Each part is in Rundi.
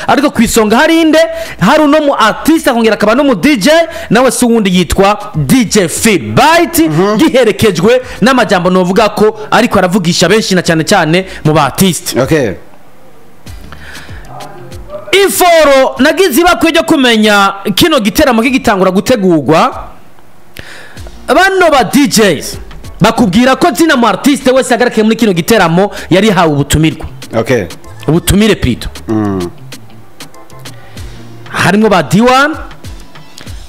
Ariko ku isonga hari inde? Hari uno mu artiste, akongera akaba no mu DJ, nawe si uwundi, yitwa DJ Phil Bite, giherekejwe n'amajambo novuga ko ariko aravugisha benshi, na cyane cyane mu ba artiste. Inforo nagize ibakwe ryo kumenya kino giteramo kigitangura gutegurwa, bano ba DJs bakubwira ko zina mu artiste wese agaragaye muri kino giteramo yari yahawe ubutumirwa, ubutumire plutôt. Harimwo ba D1,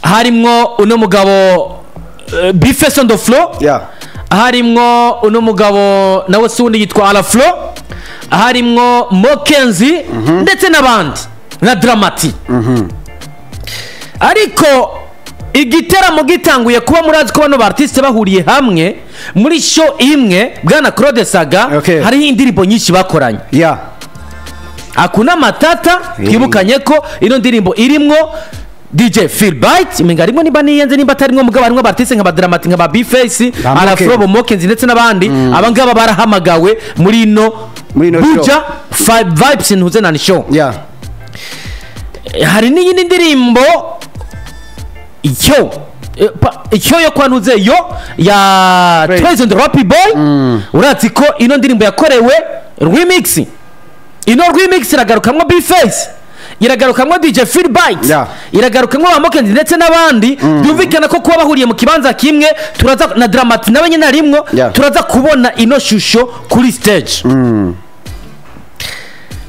harimwo uno mugabo B-Face on the floor, harimwo uno mugabo nawe si uwundi, yitwa Alaflo, harimwo Mokenzi ndetse n'abandi nka Dramati. Ariko igiteramo gitanguye kuba, murazi ko bano ba artiste bahuriye hamwe muri show imwe, bwana Claude Saga, hariho indirimbo nyinshi bakoranye. Hakuna Matata. Twibukanye ko ino ndirimbo irimwo DJ Phil Bite, imenga harimo, nimba niyenze, nimba atarimwo, mugabo harimwo aba artiste nka ba Dramati, nka ba B-Face, Ba Alafro, Mokenzi. Mokenzi ndetse n'abandi. Aba ngaba barahamagawe muri ino Muri ino Buja Five Vibes ntuze na show. Hari n'iyindi ndirimbo icyo icyo yo kwa ntuze yo ya Praise. Trace and the Happy Boy. Urazi ko ino ndirimbo yakorewe remix. Ino remix iragarukamwo B-Face, iragarukamwo DJ Phil Bite, iragarukamwo ba Mokenzi ndetse n'abandi. Byumvikana ko kuba bahuriye mu kibanza kimwe, turaza na Dramati nawe nyine arimwo, turaza kubona ino shusho kuri stage.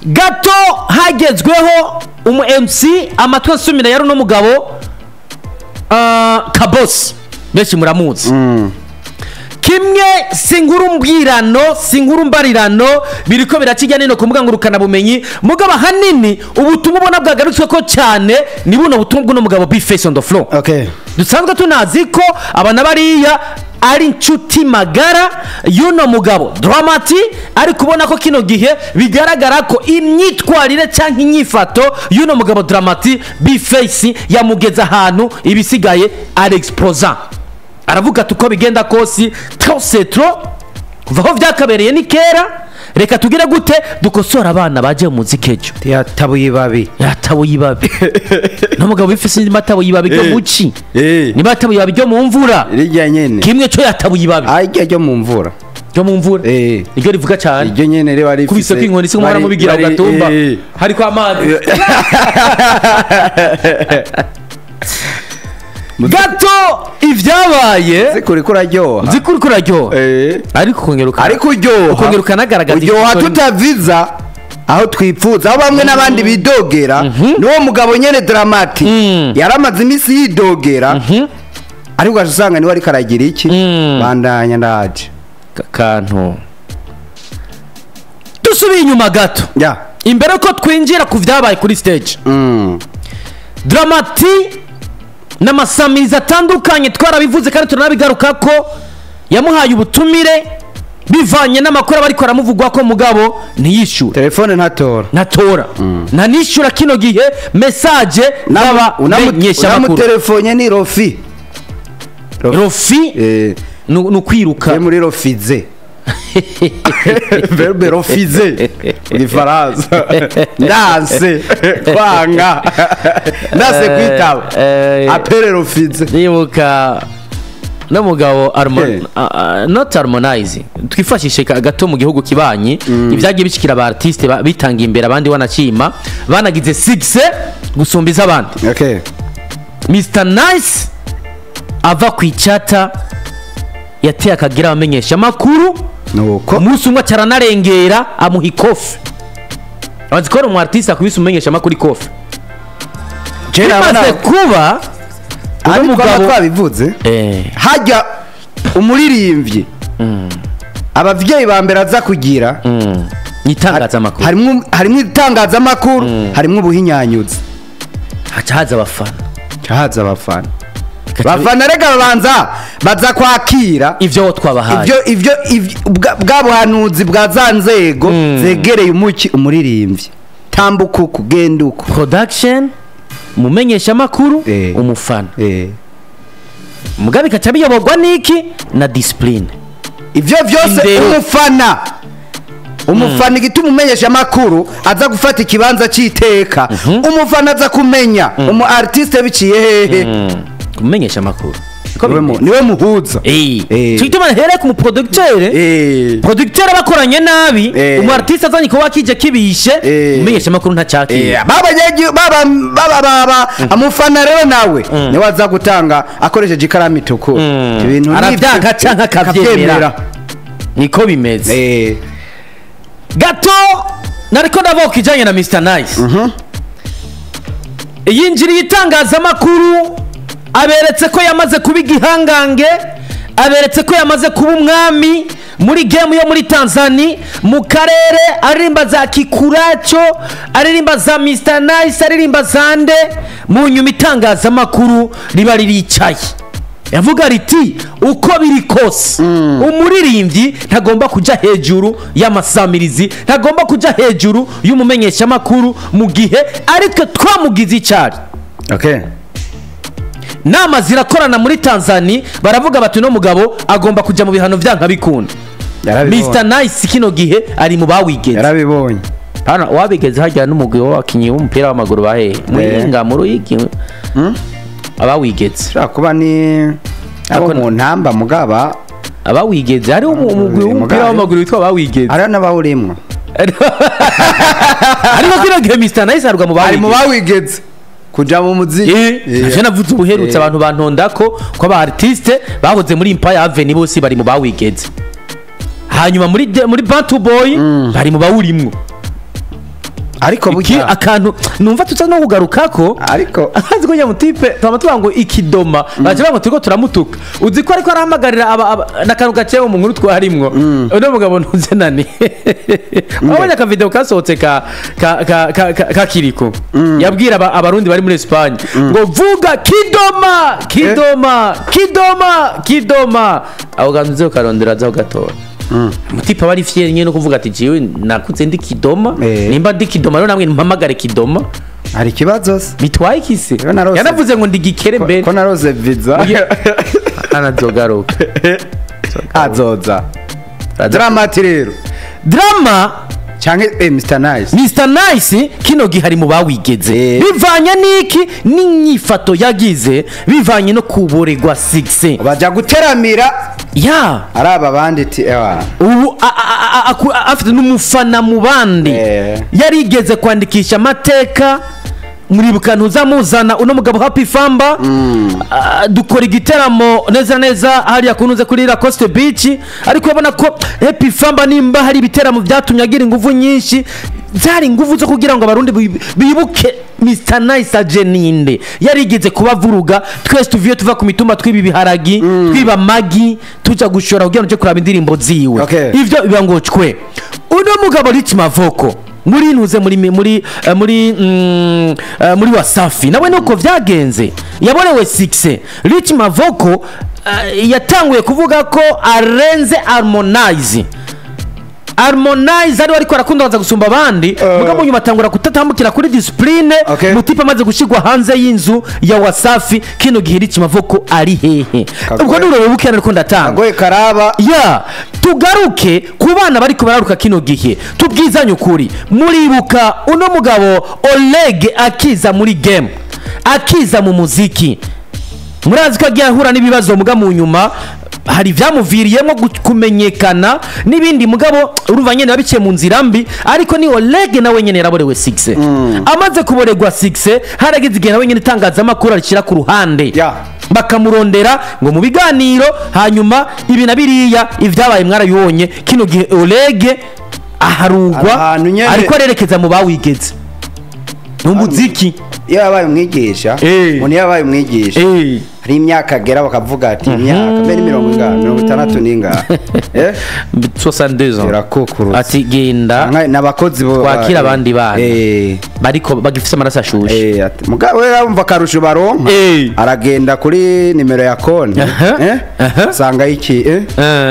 Gato hagezweho umu MC, amatwi asumira yari uno mugabo Kabosi, benshi muramuzi. Kimwe si inkuru mbwirano, si inkuru mbarirano, biriko birakijya nino ku mbuga ngurukanabumenyi. Mugabo ahanini ubutumwa ubona bwagarutswe ko cyane ni buno butumwa bw'uno mugabo B-Face on the floor, dusanzwe tunazi ko abana bariya ari inshuti magara y'uno mugabo Dramati. Ari kubona ko kino gihe bigaragara ko imyitwarire cyangwa inyifato y'uno mugabo Dramati, B-Face yamugeze ahantu ibisigaye ari explosa. Aravuga ati uko bigenda kose, trop c'est trop. Kuva aho byakabereye ni kera, reka tugire gute dukosora abana baje mu muziki ejo. Yatabuye ibabi. Yatabuye ibabi n'umugabo w'ifisi, niba atabuye ibabi ryo muci, niba atabuye ibabi ryo mu mvura, rijya nyene. Kimwe cyo yatabuye ibabi. Ajya ryo mu mvura. Ryo mu mvura, niryo rivuga cyane. Iryo nyene riba rifise Kubise ko inkoni se muhora mubigira ku gatumba, hariko amazi gato ivyabaye. Zikuri kuraryoha. Zikuri kuraryoha. Ariko ukongera Ariko uryoha. Ukongera ukanagaragaza uryoha ishusho. Tutaviza aho twipfuza, aho bamwe n'abandi bidogera n'uwo mugabo nyene Dramati yaramaze iminsi yidogera, ariko ugaca usanga niwe ariko aragira iki. Bandanya, ndaje. Kantu dusubiye inyuma gato, imbere ko twinjira ku vyabaye kuri stage, Dramati n'amasamizi atandukanye twarabivuze kandi turanabigaruka ko yamuhaye ubutumire bivanye n'amakuru aba ariko aramuvugwa ko, mugabo ntiyishyure. Telefone ntatora. Ntatora, ntanishyura kino gihe message n'abamenyeshamakuru. Unamutelefone ni refus. Refus. Ni ukwiruka. Ni muri refuser, verbe refuser mu Gifaransa, ndanse kwanga, ndanse kwitaba, appel refusé. Nibuka n'umugabo not Harmonize, twifashishe gato mu gihugu kibanyi ibyagiye bishikira aba artiste bitangiye imbere abandi, wanakima banagize succès gusumba iz'abandi. Mr Nice ava ku icata yateye akagira abamenyesha amakuru. Nuko umunsi umwe acaranarengera amuha ikofi. Abazi ko ari umu artiste akubise umumenyesha amakuru ikofi. Bimaze kuba uno ariko mugabo twabivuze, hajya umuririmbyi abavyeyi ba mbere aza kugira itangazamakuru. Harimwo itangazamakuru, harimwo ubuhinyanyuzi. Haca haza abafana. Haza abafana. Bafana rega babanza baza kwakira ivyo twabahaye. Ivyo bwa buhanuzi bwa za nzego zegereye umuki umuririmbyi, tambuka uku, genda uku. Production, umumenyesha amakuru, umufana. Mugabe ikaca biyoborwa n'iki? Na discipline. Ivyo vyose. Indero. Umufana Umufana, igituma umenyesha amakuru aza gufata ikibanza c'iteka, umufana aza kumenya umu artiste biciye hehe? Kumenyesha amakuru. Niwe muhuza. Cyo here ku muproducteur. Producteur bakoranye nabi, umu artiste azanye ko wakije kibishe, umenyesha amakuru ntacakira. Baba baba baba baba amufana rero nawe niwe aza gutanga akoresheje ikaramu itukura ibintu. Arabyanka canke akavyemera, niko bimeze. Gato nariko ndavuga kijanye na Mr Nice. Yinjiriye itangazamakuru, aberetse ko yamaze kuba igihangange, aberetse ko yamaze kuba umwami muri game yo muri Tanzania, mu karere, aririmba za Kikuracho, aririmba za Mr Nice, aririmba zande. Mu nyuma itangazamakuru riba riricaye, yavuga riti uko biri kose umuririmbyi ntagomba kujya hejuru y'amasamirizi, ntagomba kujya hejuru y'umumenyeshamakuru mu gihe ariko twamugize icyari. Nama zirakorana muri Tanzania, baravuga bati no mugabo agomba kujya mu bihano vyanka bikunda. Mr Nice kino gihe ari mu bawigeze. Yarabibonye. Hano wabigeze hajya n'umugwi w'abakinyi w'umupira w'amaguru bahe Muyinga mu Ruyigi, abawigeze. Shaka kuba ni abo mu ntamba mugaba abawigeze ari umugwi w'umupira w'amaguru witwa abawigeze. Ari n'abawurimwo. Ariko kino gihe Mr Nice arwa mu bawigeze. Ari mu bawigeze kuja mu muziki. Navyo navuze ubuherutse abantu bantonda ko aba artiste bahoze muri Empire Avenue bose bari mu bawigeze. Hanyuma muri Bantu Boy bari mu bawurimwo. Ariko burya akantu numva tuza no kugarukako, ariko azi ko nyamutipe twama tuvuga ngo ikidoma baje bango turiko turamutuka, uzi ko ariko arahamagarira nakantu gaciye mu nkuru twarimwo uno mugabo ntuze nani wabonye aka video kasohotse ka Kiriko yabwira abarundi bari muri Espagne ngo vuga kidoma kidoma kidoma kidoma, aho ganze ukarondera aza ugatora. Mutipa bari fier nyene no kuvuga ati jiwe nakuze ndi kidoma, nimba ndi kidoma rero namwe mpamagare kidoma. Hari kibazo se bitwaye kise yanavuze ngo ndi gikere mbere ko narose visa anazogaruka azoza. Dramati rero drama canke Mr Nice. Mr Nice kino gihe ari mu bawigeze bivanye niki n'inyifato yagize, bivanye no kuboregwa 6 baja guteramira ya araba banditi ewa ubu afite n'umufana mu bandi yarigeze kwandikisha amateka. Muribuka ntuzamuzana uno mugabo Happy Famba, dukora igiteramo neza neza hariya kunuze kuri Lacoste Beach, ariko urabona ko Happy Famba nimba hari ibiteramo byatumye agira ingufu nyinshi, zari ingufu zo kugira ngo abarundi bibuke Mr Nice ajeninde yarigeze kubavuruga. Twese tuviye tuva ku mitumba twiba ibiharagi, twiba magi, tuja gushora kugira ngo tuje kuraba indirimbo ziwe. Ivyo biba ngo cwe uno mugabo Rich Mavoko muri ntuze muri muri muri muri Wasafi nawe nuko vyagenze yaborewe 6. Rich Mavoko yatanguye kuvuga ko arenze Harmonize. Harmonize ari ariko arakunda gusumba abandi, mugabo nyuma atangura kutatambukira kuri discipline. Mutipa amaze gushigwa hanze y'inzu ya Wasafi kino gihe Rich Mavoko ari hehe? Ubwo nurebe bukera ariko ndatanga agoye karaba ya tugaruke ku bana bariko bararuka kino gihe, tubwizanye ukuri. Muribuka uno mugabo Oleg akiza muri game, akiza mu muziki, murazi ko agiye ahura n'ibibazo muga mu nyuma hari vyamuviriyemo kumenyekana n'ibindi, mugabo urumva nyene babiciye mu nzira mbi, ariko ni Oleg nawe nyene yaraborewe 6. Amaze kuboregwa 6 harageze igihe nawe nyene itangazamakuru arishira ku ruhande, bakamurondera ngo mu biganiro, hanyuma ibi na biriya ivyabaye mwarabibonye. Kino gihe Oleg aharugwa ariko arerekeza mu bawigeze mu muziki. Iyo yabaye umwigisha, umuntu yabaye umwigisha hari imyaka agera bakavuga ati imyaka mbere 60 n'ingahe 62 ans irakukurutse, ati genda n'abakozi bo twakira abandi bana bariko bagifise amaraso ashushe. Mugabo we arumva karusho baronka, aragenda kuri nimero ya konti sanga iki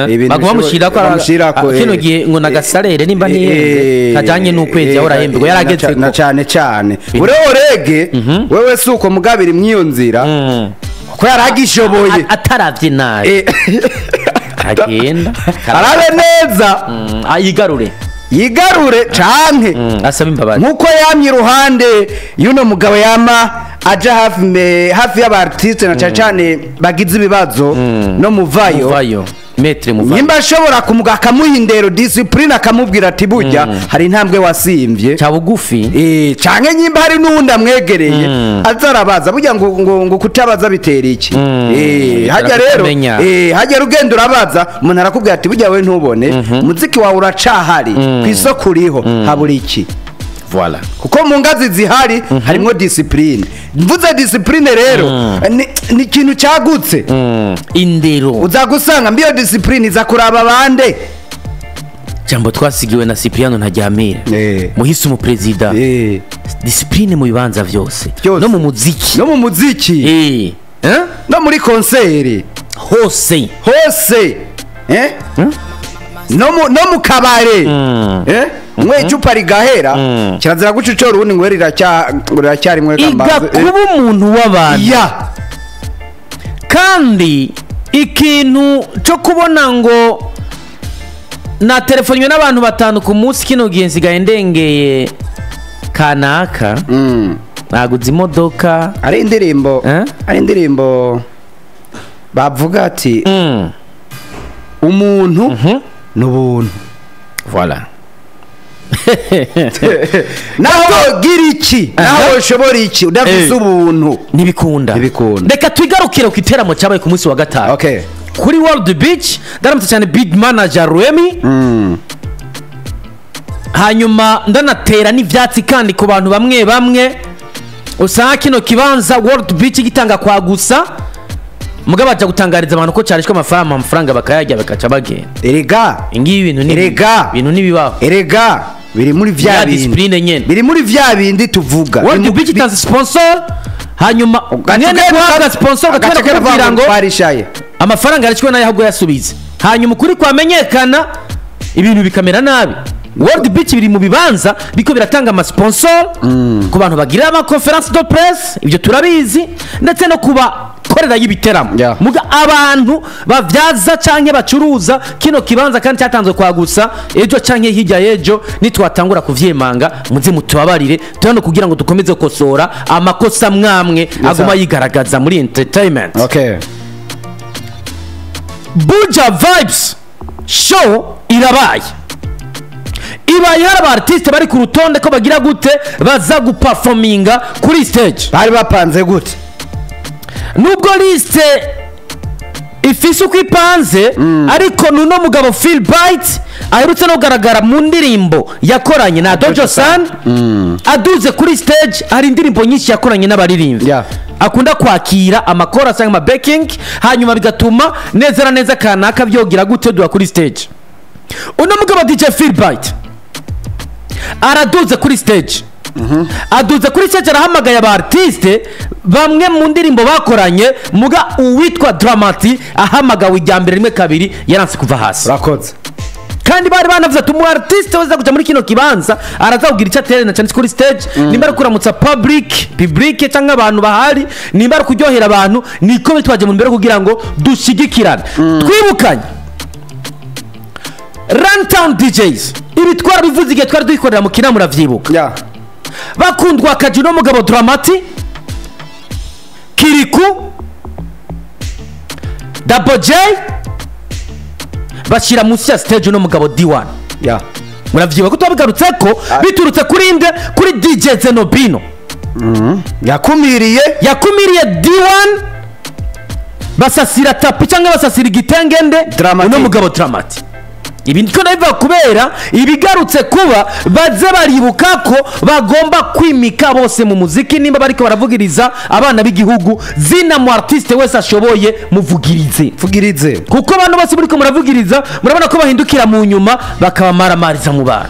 ibintu bamushira ko kino gihe ngo nagasalere nimba nihenze kajanye n'ukwezi yaho urahembwa yarageze na cyane cyane ure Orege wewe suko mugabiri mwiyo nzira ko yaragishoboye ataravye nabi agenda arabe neza ayigarure. Yigarure canke asaba imbabazi nkuko yamye iruhande y'uno mugabo, yama aja hafi y'aba artiste na cane cane bagize ibibazo no muvayo. Muvayo, maître Muvayo. Nimba ashobora kumuga akamuha indero, discipline, akamubwira ati burya hari intambwe wasimvye cya bugufi. Canke nyimba hari n'uwundi amwegereye aza arabaza, burya ngo kutabaza bitera iki? Hajya rero kutamenya. Hajya rugenda urabaza umuntu, arakubwira ati burya we ntubone umuziki wawe uracahari ku isoko, uriho, habura iki? Voilà. Kuko mu ngazi zihari harimwo discipline. Mvuze discipline rero ni ikintu cyagutse. Indero. Uza gusanga mbiyo discipline iza kuraba bande? Jambo twasigiwe na Cipriano Ntajyamire, muhisi umuperezida, discipline mu bibanza vyose. Byose. No mu muziki. No mu muziki. Eh? No muri concert. Hose. Hose, eh? No mu kabare, eh? Mwe icupa rigahera, kirazira guca ucora ubundi ngo riracyari mwe. Iga kuba umuntu w'abantu. Kandi ikintu cyo kubona ngo na telefonywe n'abantu batanu ku munsi, kino gihe nsigaye ndengeye kanaka, naguze imodoka. Ari indirimbo. Eh? Ari indirimbo bavuga ati umuntu ni ubuntu. Voilà. Naho wogira iki, naho woshobora iki, udafise ubuntu, ntibikunda. Ntibikunda. Reka twigarukire ku iteramo cyabaye ku munsi wa gatanu kuri World Beach. Ndaramutse cyane big manager Remy. Hanyuma ndanatera n'ibyatsi kandi ku bantu bamwe bamwe usanga kino kibanza World Beach gitanga kwa gusa, mugabo baja gutangariza abantu ko cyarishwe amafaranga, bakayarya, bakaca bagenda. Erega Ingibi ibintu ni Erega. ibintu ntibibaho. Erega biri muri vya Ya bindi discipline nyene. Biri muri vya bindi tuvuga. World Beach itanze sponsor, hanyuma mwene guhabwa sponsor ugatwara kubabwira ngo twarishaye. Amafaranga yarishwe nayo ahubwo yasubize, hanyuma ukuri kwamenyekana ibintu bikamera nabi. World Beach biri mu bibanza biko biratanga amasponsor ku bantu bagira ama conférence de presse, ibyo turabizi, ndetse no kubakorera y'ibiteramo. Muga abantu bavyaza canke bacuruza kino kibanza kandi cyatanzwe kwa gusa, ejo canke hirya y'ejo nitwatangura kuvyemanga, muze mutubabarire turano kugira ngo dukomeze gukosora amakosa mwamwe aguma yigaragaza muri entertainment. Buja Vibes Show irabaye, ibaye hari aba artiste bari ku rutonde ko bagira gute, baza guperforminga kuri stage. Bari bapanze gute? Nubwo liste ifise uko ipanze, ariko nuno mugabo Phil Bite aherutse no kugaragara mu ndirimbo yakoranye na Dojo San, aduze kuri stage, hari indirimbo nyinshi yakoranye n'abaririmbyi akunda kwakira amakora cyangwa ama backing, hanyuma bigatuma neza na neza kanaka byogira gute duha kuri stage. Uno mugabo DJ Phil Bite araduze kuri stage, aduze kuri stage, arahamagaye aba artiste bamwe mu ndirimbo bakoranye, muga uwitwa Dramati ahamagawe ijya mbere, rimwe, kabiri, yaranse kuva hasi. Urakoze. Kandi bari banavuze ati umu artiste wese kuja muri kino kibanza araza kugira icyo aterera cyane kuri stage, nimba ari kuramutsa public cyangwa abantu bahari, nimba ari kuryohera abantu, niko bitwaje mu mbere kugira ngo dushigikirane, twibukanye. Runtown DJs, ibi twarabivuze igihe twari dukorera mu kinama, muravyibuka. Bakundwa kaji no mugabo Dramati, Kiriku, Double J, bashyira munsi ya stage uno mugabo D1. Muravyibuka ko twabigarutse ko biturutse kuri nde? Kuri DJ Zenobino. Yakumiriye. Yakumiriye D1, basasira tapis cyangwa basasira igitengende Dramati. uno mugabo Dramati. Ibi ndiko ndabivuga kubera ibigarutse kuba, baze baribuka ko bagomba kwimika bose mu muziki. Nimba bariko baravugiriza abana b'igihugu, zina mu artiste wese ashoboye muvugirize. Vugirize. Kuko abantu bose muriko muravugiriza, murabona ko bahindukira mu nyuma bakabamaramariza mu bantu.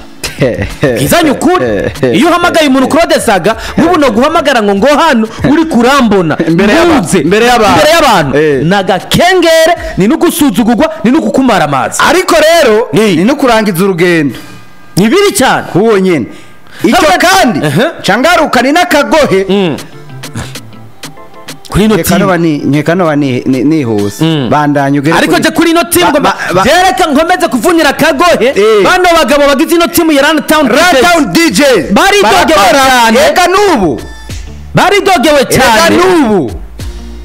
Izanye ukuri, iyo uhamagaye umuntu Claude Saga, nk'ubu no guhamagara ngo hano uri kurambona Imbere mbuze imbere y'abantu. Imbere y'abantu, nagakengere, ni no gusuzugurwa, ni no kukumara amazi. Ariko rero Ni. ni no kurangiza urugendo Ni bibi cyane. Kuwo nyene icyo Ntabwo- kandi cangaruka ni n'akagohe. Kuri ino team. Nkeka noba nihuse, bandanye ugere. Ariko je kuri ino team ngo jereka nkomeze kuvunira akagohe bano bagabo bagize ino team ya Runtown. Runtown DJ baridogewe cyane. Ega nubu baridogewe cyane. Ega nubu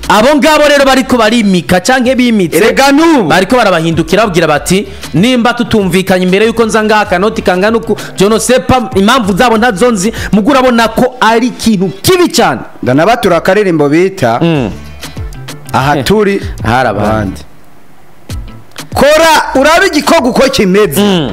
abo ngabo rero bariko barimika canke bimitse. Erega nubu bariko barabahindukira, babwira bati: "Nimba tutumvikanye imbere yuko nza ngaha, kanoti kangana uku." Je ne sais pas, impamvu zabo ntazo nzi, mugo urabona ko ari ikintu kibi cyane. Ndanabatura akaririmbo bita "Aha turi hari abandi". Kora urabe igikorwa uko kimeze,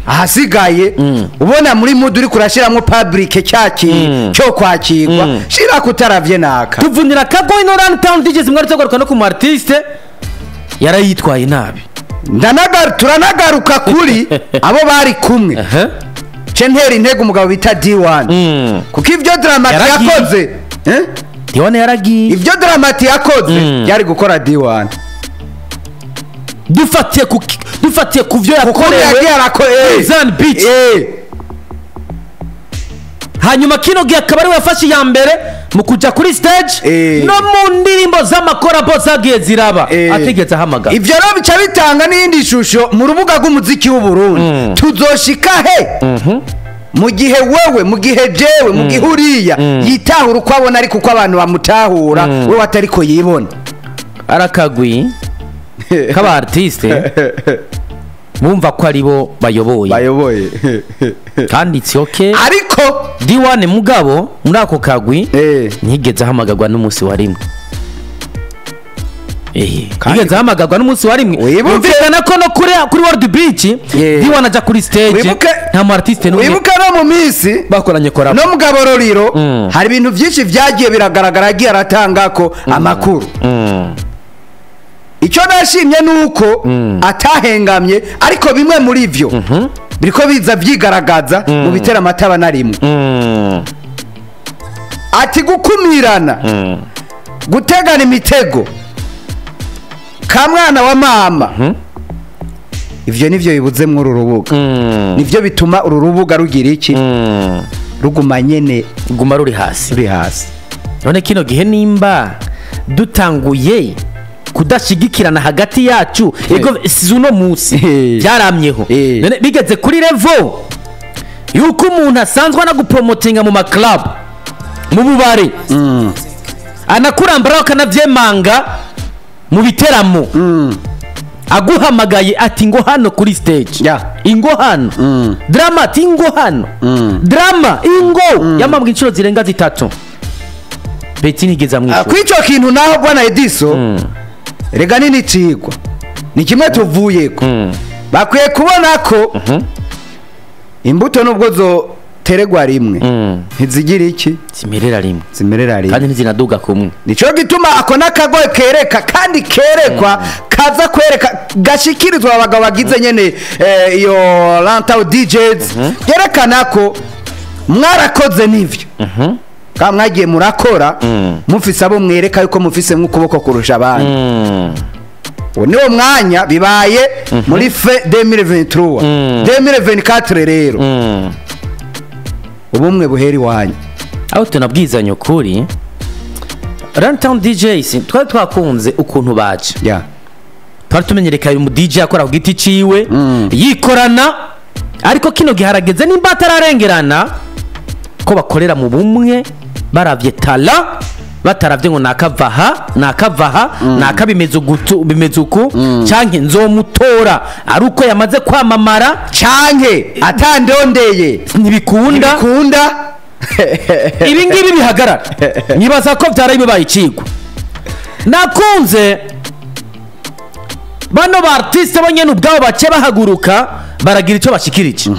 ahasigaye ubona muri mood uri kurashyiramo public cya kintu cyo kwakirwa, shira kutaravye naka. Tuvunira akagohe ino Runtown DJs. Mwari tugaruka no ku mu artiste yarayitwaye nabi. Turanagaruka kuri abo bari kumwe. Ce ntera intego umugabo bita D1, kuko ivyo Dramati Yaragiye. yakoze, eh? D1 yaragiye. Ivyo Dramati yakoze byari gukora D1. Dufatiye ku vyo kuko yakorewe yagiye arako Zan Beach. Hanyuma kino gihe akaba ariwe yafashe iya mbere mu kujya kuri stage no mu ndirimbo z'amakorabo zagiye ziraba atigeze ahamagara. Ivyo rero bica bitanga n'iyindi shusho mu rubuga rw'umuziki w'u Burundi. Tuzoshika he mu gihe wewe, mu gihe jewe, mu gihe uriya yitahura uko abona, ariko uko abantu bamutahura we atariko yibona? Arakagwi k'aba artiste bumva ko aribo bayoboye. Bayoboye. Kandi it's okay. Ariko D1 mugabo muri ako kagwi ntiyigeze ahamagarwa n'umunsi wa rimwe. Ntiyigeze ahamagarwa n'umunsi wa rimwe. Yumvikana ko no kuri World Beach D1 aja kuri stage, nta mu artiste n'umwe Wibuke no mu minsi bakoranye collab. No mugabo Roriro, hari ibintu byinshi byagiye biragaragara, yagiye aratanga ko amakuru. Icyo nashimye ni uko atahengamye, ariko bimwe muri byo biriko biza byigaragaza mu bitera amataba na rimwe. Ati gukumirana, gutegana imitego, kamwana wa mama, ivyo nivyo bibuze muri uru rubuga, nivyo bituma uru rubuga rugira iki, ruguma nyene guma ruri hasi. Ruri hasi. None kino gihe nimba dutanguye kudashigikirana hagati yacu, ego si uno munsi, byaramyeho. None bigeze kuri level yuko umuntu asanzwe anagupromotinga mu ma club, mu bubare, anakurambaraho, akanavyemanga mu biteramo, aguhamagaye ati: "Ngo hano kuri stage." Ingo hano, Drama ati: "Ingo hano, Drama ingo." Yamambwa inshuro zirenga zitatu, beti ntigeze amwishyura. Kuri icyo kintu naho, bwana Ediso, rega nini cigwa ni kimwe tuvuyeko. Bakwiye kubona ko imbuto nubwo zoteregwa rimwe, ntizigira iki? Zimerera rimwe. Zimerera rimwe. Kandi ntizinaduga kumwe. Nico gituma ako n'akagoye kereka kandi kerekwa kaza kwereka gashikirizwa abagabo bagize nyene iyo Runtown DJs, yerekana ko mwarakoze n'ivyo kandi mwagiye murakora mufise abo mwereka yuko mufise nk'ukuboko kurusha abandi. Uwo niwo mwanya bibaye muri fe 2023 2024 rero, ubumwe buhera iwanyu. Aho tunabwizanya ukuri, Runtown DJs twari twakunze ukuntu baje. Twari tumenyereye umu DJ akora ku giti ciwe, yikorana, ariko kino gihe harageze, nimba atararengerana, ko bakorera mu bumwe, baravye tala, bataravye ngo nakava aha, nakava aha, naka bimeze ugutu, bimeze uku, canke nzomutora ari uko yamaze kwamamara, canke atandondeye. Ntibikunda. Ntibikunda. Ibi ngibi bihagarara. Nibaza ko byari bibaye ikigwa. Nakunze bano ba artiste bo nyene ubwabo bace bahaguruka baragira icyo bashikirije.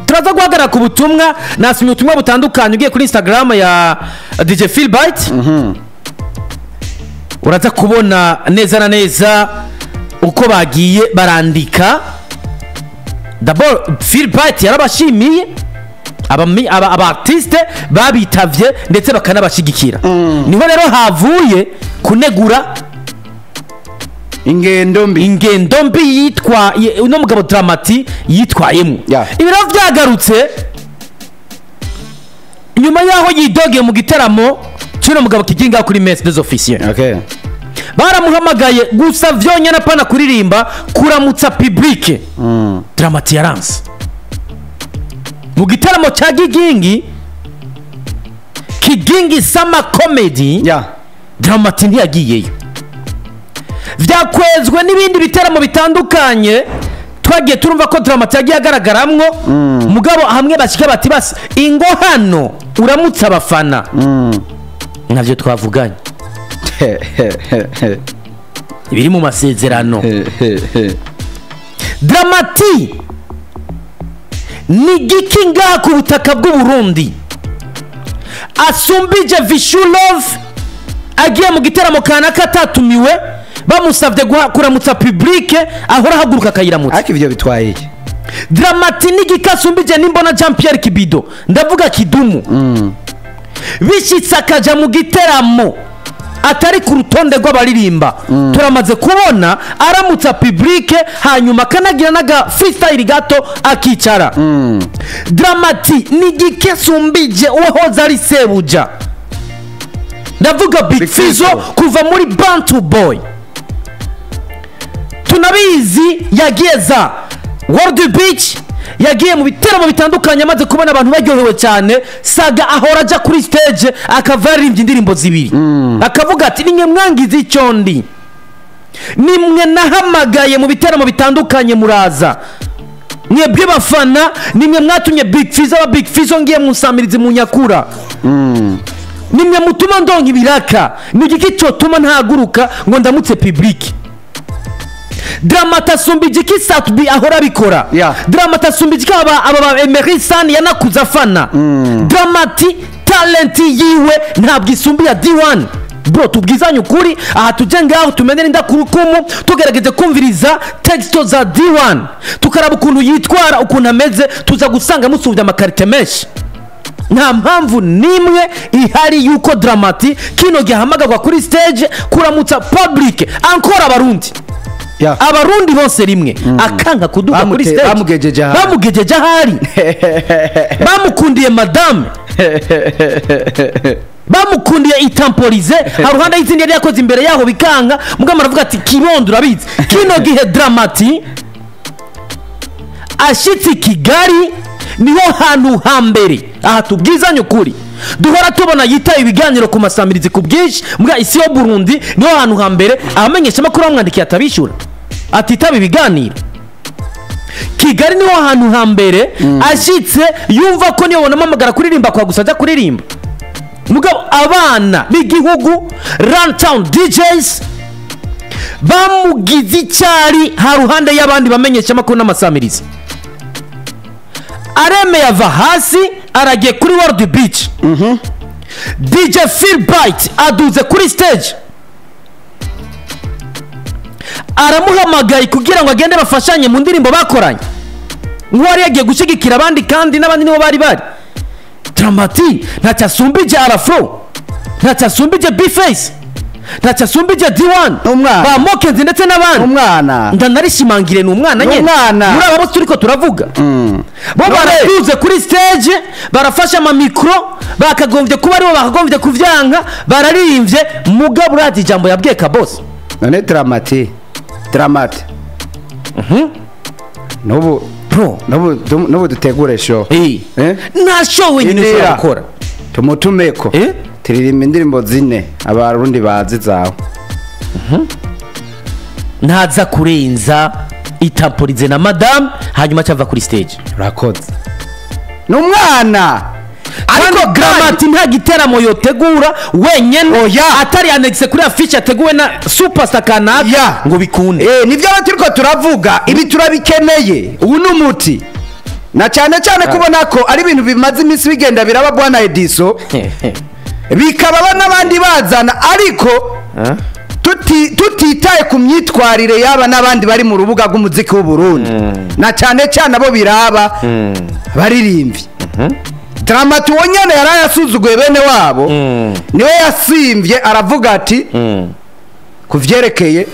Turaza guhagarara ku butumwa, nasomye ubutumwa butandukanye. Ugiye kuri Instagram ya DJ Philbyte uraza kubona neza na neza uko bagiye barandika. D'abord Philbyte yarabashimiye aba artiste babitavye ndetse bakanabashigikira. Niho rero havuye kunegura ingendo mbi. Ingendo mbi yitwa uno mugabo Dramati yitwayemo. Ibi rero byagarutse nyuma y'aho yidogeye mu giteramo cy'uno Cyuno mugabo Kigingi kuri Messe des Officiers. Okay. Baramuhamagaye gusa vyonyene apana kuririmba, kuramutsa public. Dramati yaranse mu gitaramo cya Kigingi, Kigingi Summer Comedy. Dramati ntiyagiyeyo. Vyakwezwe n'ibindi bitaramo bitandukanye twagiye turumva ko Dramati yagiye agaragaramwo. Mugabo hamwe bashyika bati basi ingo hano uramutse abafana, navyo twavuganye ibiri mu masezerano. Dramati ni giki ngaha ku butaka bw'u Burundi asumbije Vishu Love agiye mu gitaramo kanaka atatumiwe, bamusavye kuramutsa public, ahora ahaguruka akayiramutsa? Ariko ivyo bitwaye iki? Dramati ni giki asumbije nimbona Jean Pierre Kibido, ndavuga Kidumu, bishitse akaja mu giteramo atari ku rutonde rw'abaririmba, turamaze kubona aramutsa public, hanyuma akanagira n'aga freestyle gato akicara. Dramati ni giki asumbije uwahoze ari sebuja, ndavuga Big Big Fizzo, Fizzo, kuva muri Bantu Boy? Tunabizi yagiye za World Beach, yagiye mu biteramo bitandukanye, amaze kubona abantu baryohewe cyane. Saga ahora ajya kuri stage akava yaririmbye indirimbo zibiri, akavuga ati: "Nimwe mwangize icyo ndi, nimwe nahamagaye mu biteramo bitandukanye muraza, mwebwe bafana nimwe mwatumye Big Fizzo aba Big Fizzo, ngiye musamirizi mu nyakura, nimwe mutuma ndonka ibiraka. Ni igiki cyotuma ntahaguruka ngo ndamutse public?" Dramati asumba igiki Sat-B ahora abikora? Dramati asumba igiki aba ba Emery San yanakuze afana? Dramati talent yiwe ntabwo isumba iya D1. Bro, tubwizanye ukuri aha, tujye ngaho tumenere indakurukumu, tugerageze kumviriza texto za D1, tukaraba ukuntu yitwara, ukuntu ameze, tuza gusanga musumbya ama qualité menshi. Nta mpamvu n'imwe ihari yuko Dramati kino gihe ahamagarwa kuri stage kuramutsa public, ankora Abarundi, Abarundi bose rimwe, akanka kuduga kuri stage. Bamugejeje ahari. Bamugejeje ahari, bamukundiye madame, bamukundiye itamporize haruhande y'izindi yari yakoze imbere yaho bikanga. Mugabo aravuga ati: "Kibondo urabizi." Kino gihe Dramati ashitse i Kigali, niho hantu hambere aha tubwizanye ukuri duhora tubona yitaye ibiganiro ku masamirizi ku bwinshi mbwa isi yo Burundi, niho hantu hambere abamenyesha amakuru bamwandikiye atabishyura, atitaba ibiganiro. Kigali niho hantu hambere ashitse yumva ko niyo bonamamagara kuririmba kwa gusa ajya kuririmba. Mugabo abana b'igihugu, Runtown DJs, bamugize icyari haruhande y'abandi bamenyesha amakuru n'amasamirizi. Aremeye ava hasi aragiye kuri World Beach, DJ Philbright aduze kuri stage aramuhamagaye kugira ngo agende bafashanye mu ndirimbo bakoranye, nk'uwari yagiye gushyigikira abandi, kandi n'abandi nibo bari bari. Dramati ntacyo asumbije Arafro, ntacyo asumbije Bface, ntacyo asumbije D1, Umwana. ba Mokenzi ndetse n'abandi. Umwana. Ndanarishimangire, ni umwana nyine. Umwana. Muri aba bose turiko turavuga, bo baraduze kuri stage barafashe amamikro, bakagombye kuba aribo bakagombye kuvyanka, bararirimbye. Mugabo urazi ijambo yabwiye Kabosi? None Dramati, Dramati n'ubu Bro. N'ubu dutegure show. Eh? Nta show wenyine ushobora Indira. gukora. Tumutumeko. Eh? Turirimba indirimbo zine Abarundi bazi zawe. Ntaza kurenza itamporize na madame, hanyuma acava kuri stage. Urakoze, ni umwana. Ariko Dramati nta giteramo yotegura wenyene Oya. atari annexe kuri affiche yateguwe na superstar kanaka ngo bikunde. Eh, nivyo aba turiko turavuga, ibi turabikeneye, ubu ni umuti, na cyane cyane kubona ko ari ibintu bimaze iminsi bigenda biraba, bwana Ediso, bikaba n'abandi bazana, ariko tutitaye ku myitwarire yaba n'abandi bari mu rubuga rw'umuziki w'u Burundi, na cyane cyane abo biraba baririmbyi. Dramati uwo nyene yari yasuzuguye bene wabo, niwe yasimvye aravuga ati ku vyerekeye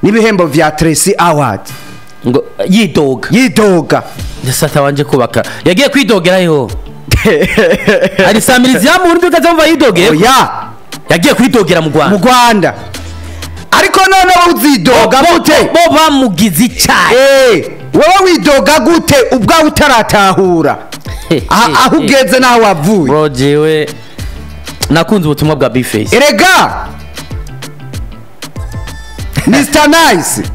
n'ibihembo vya Tracy Award. Ngo yidoga. Yidoga. Sata wanje kubaka yagiye kwidogera yo, hari samirizi ya murundi ukazamva yidogeye. Oya. Yagiye kwidogera mu Rwanda. Mu Rwanda. Ariko none uzidoga gute? Bo bamugize icyayi. Wowe widoga gute ubwawe utaratahura aho ugeze naho wavuye? Bro, jewe nakunze ubutumwa bwa B-Face. Erega Mr Nice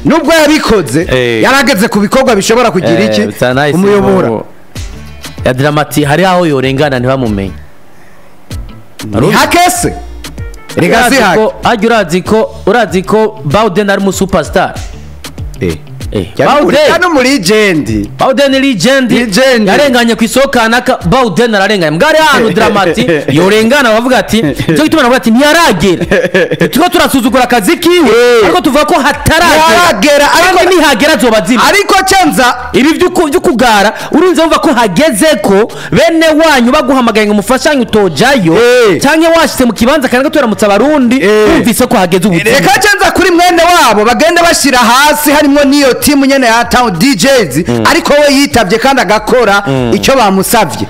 nubwo yabikoze yarageze ku bikorwa bishobora kugira iki umuyobora ya Dramati, hari aho yorengana ntibamumenye. Ni hakese. Erega si hake. Ajya urazi ko Bawden ari mu superstar. Bawden no muri legend. Bawden legend. Yarenganye ku isoko kanaka, Bawden ararenganye. Mbwari hano Dramati yorengana bavuga ati cyo gituma navuga ati ntiyaragera. Tuko turasuzugura akazi kiwe ariko tuvuga ko hataragera ariko nihagera azoba zima. Ariko cyanza ibi by'ukugara urinze wumva ko hageze ko bene wanyu baguhamagaye ngo mufashanyu utojayo canke washitse mu kibanza kanaka turamutsa abarundi umvise ko hageze ubuzima. Reka cyanza kuri mwene wabo bagende bashira hasi harimo niyo timu nyene ya Town DJs ariko we yitavye kandi agakora icyo bamusavye.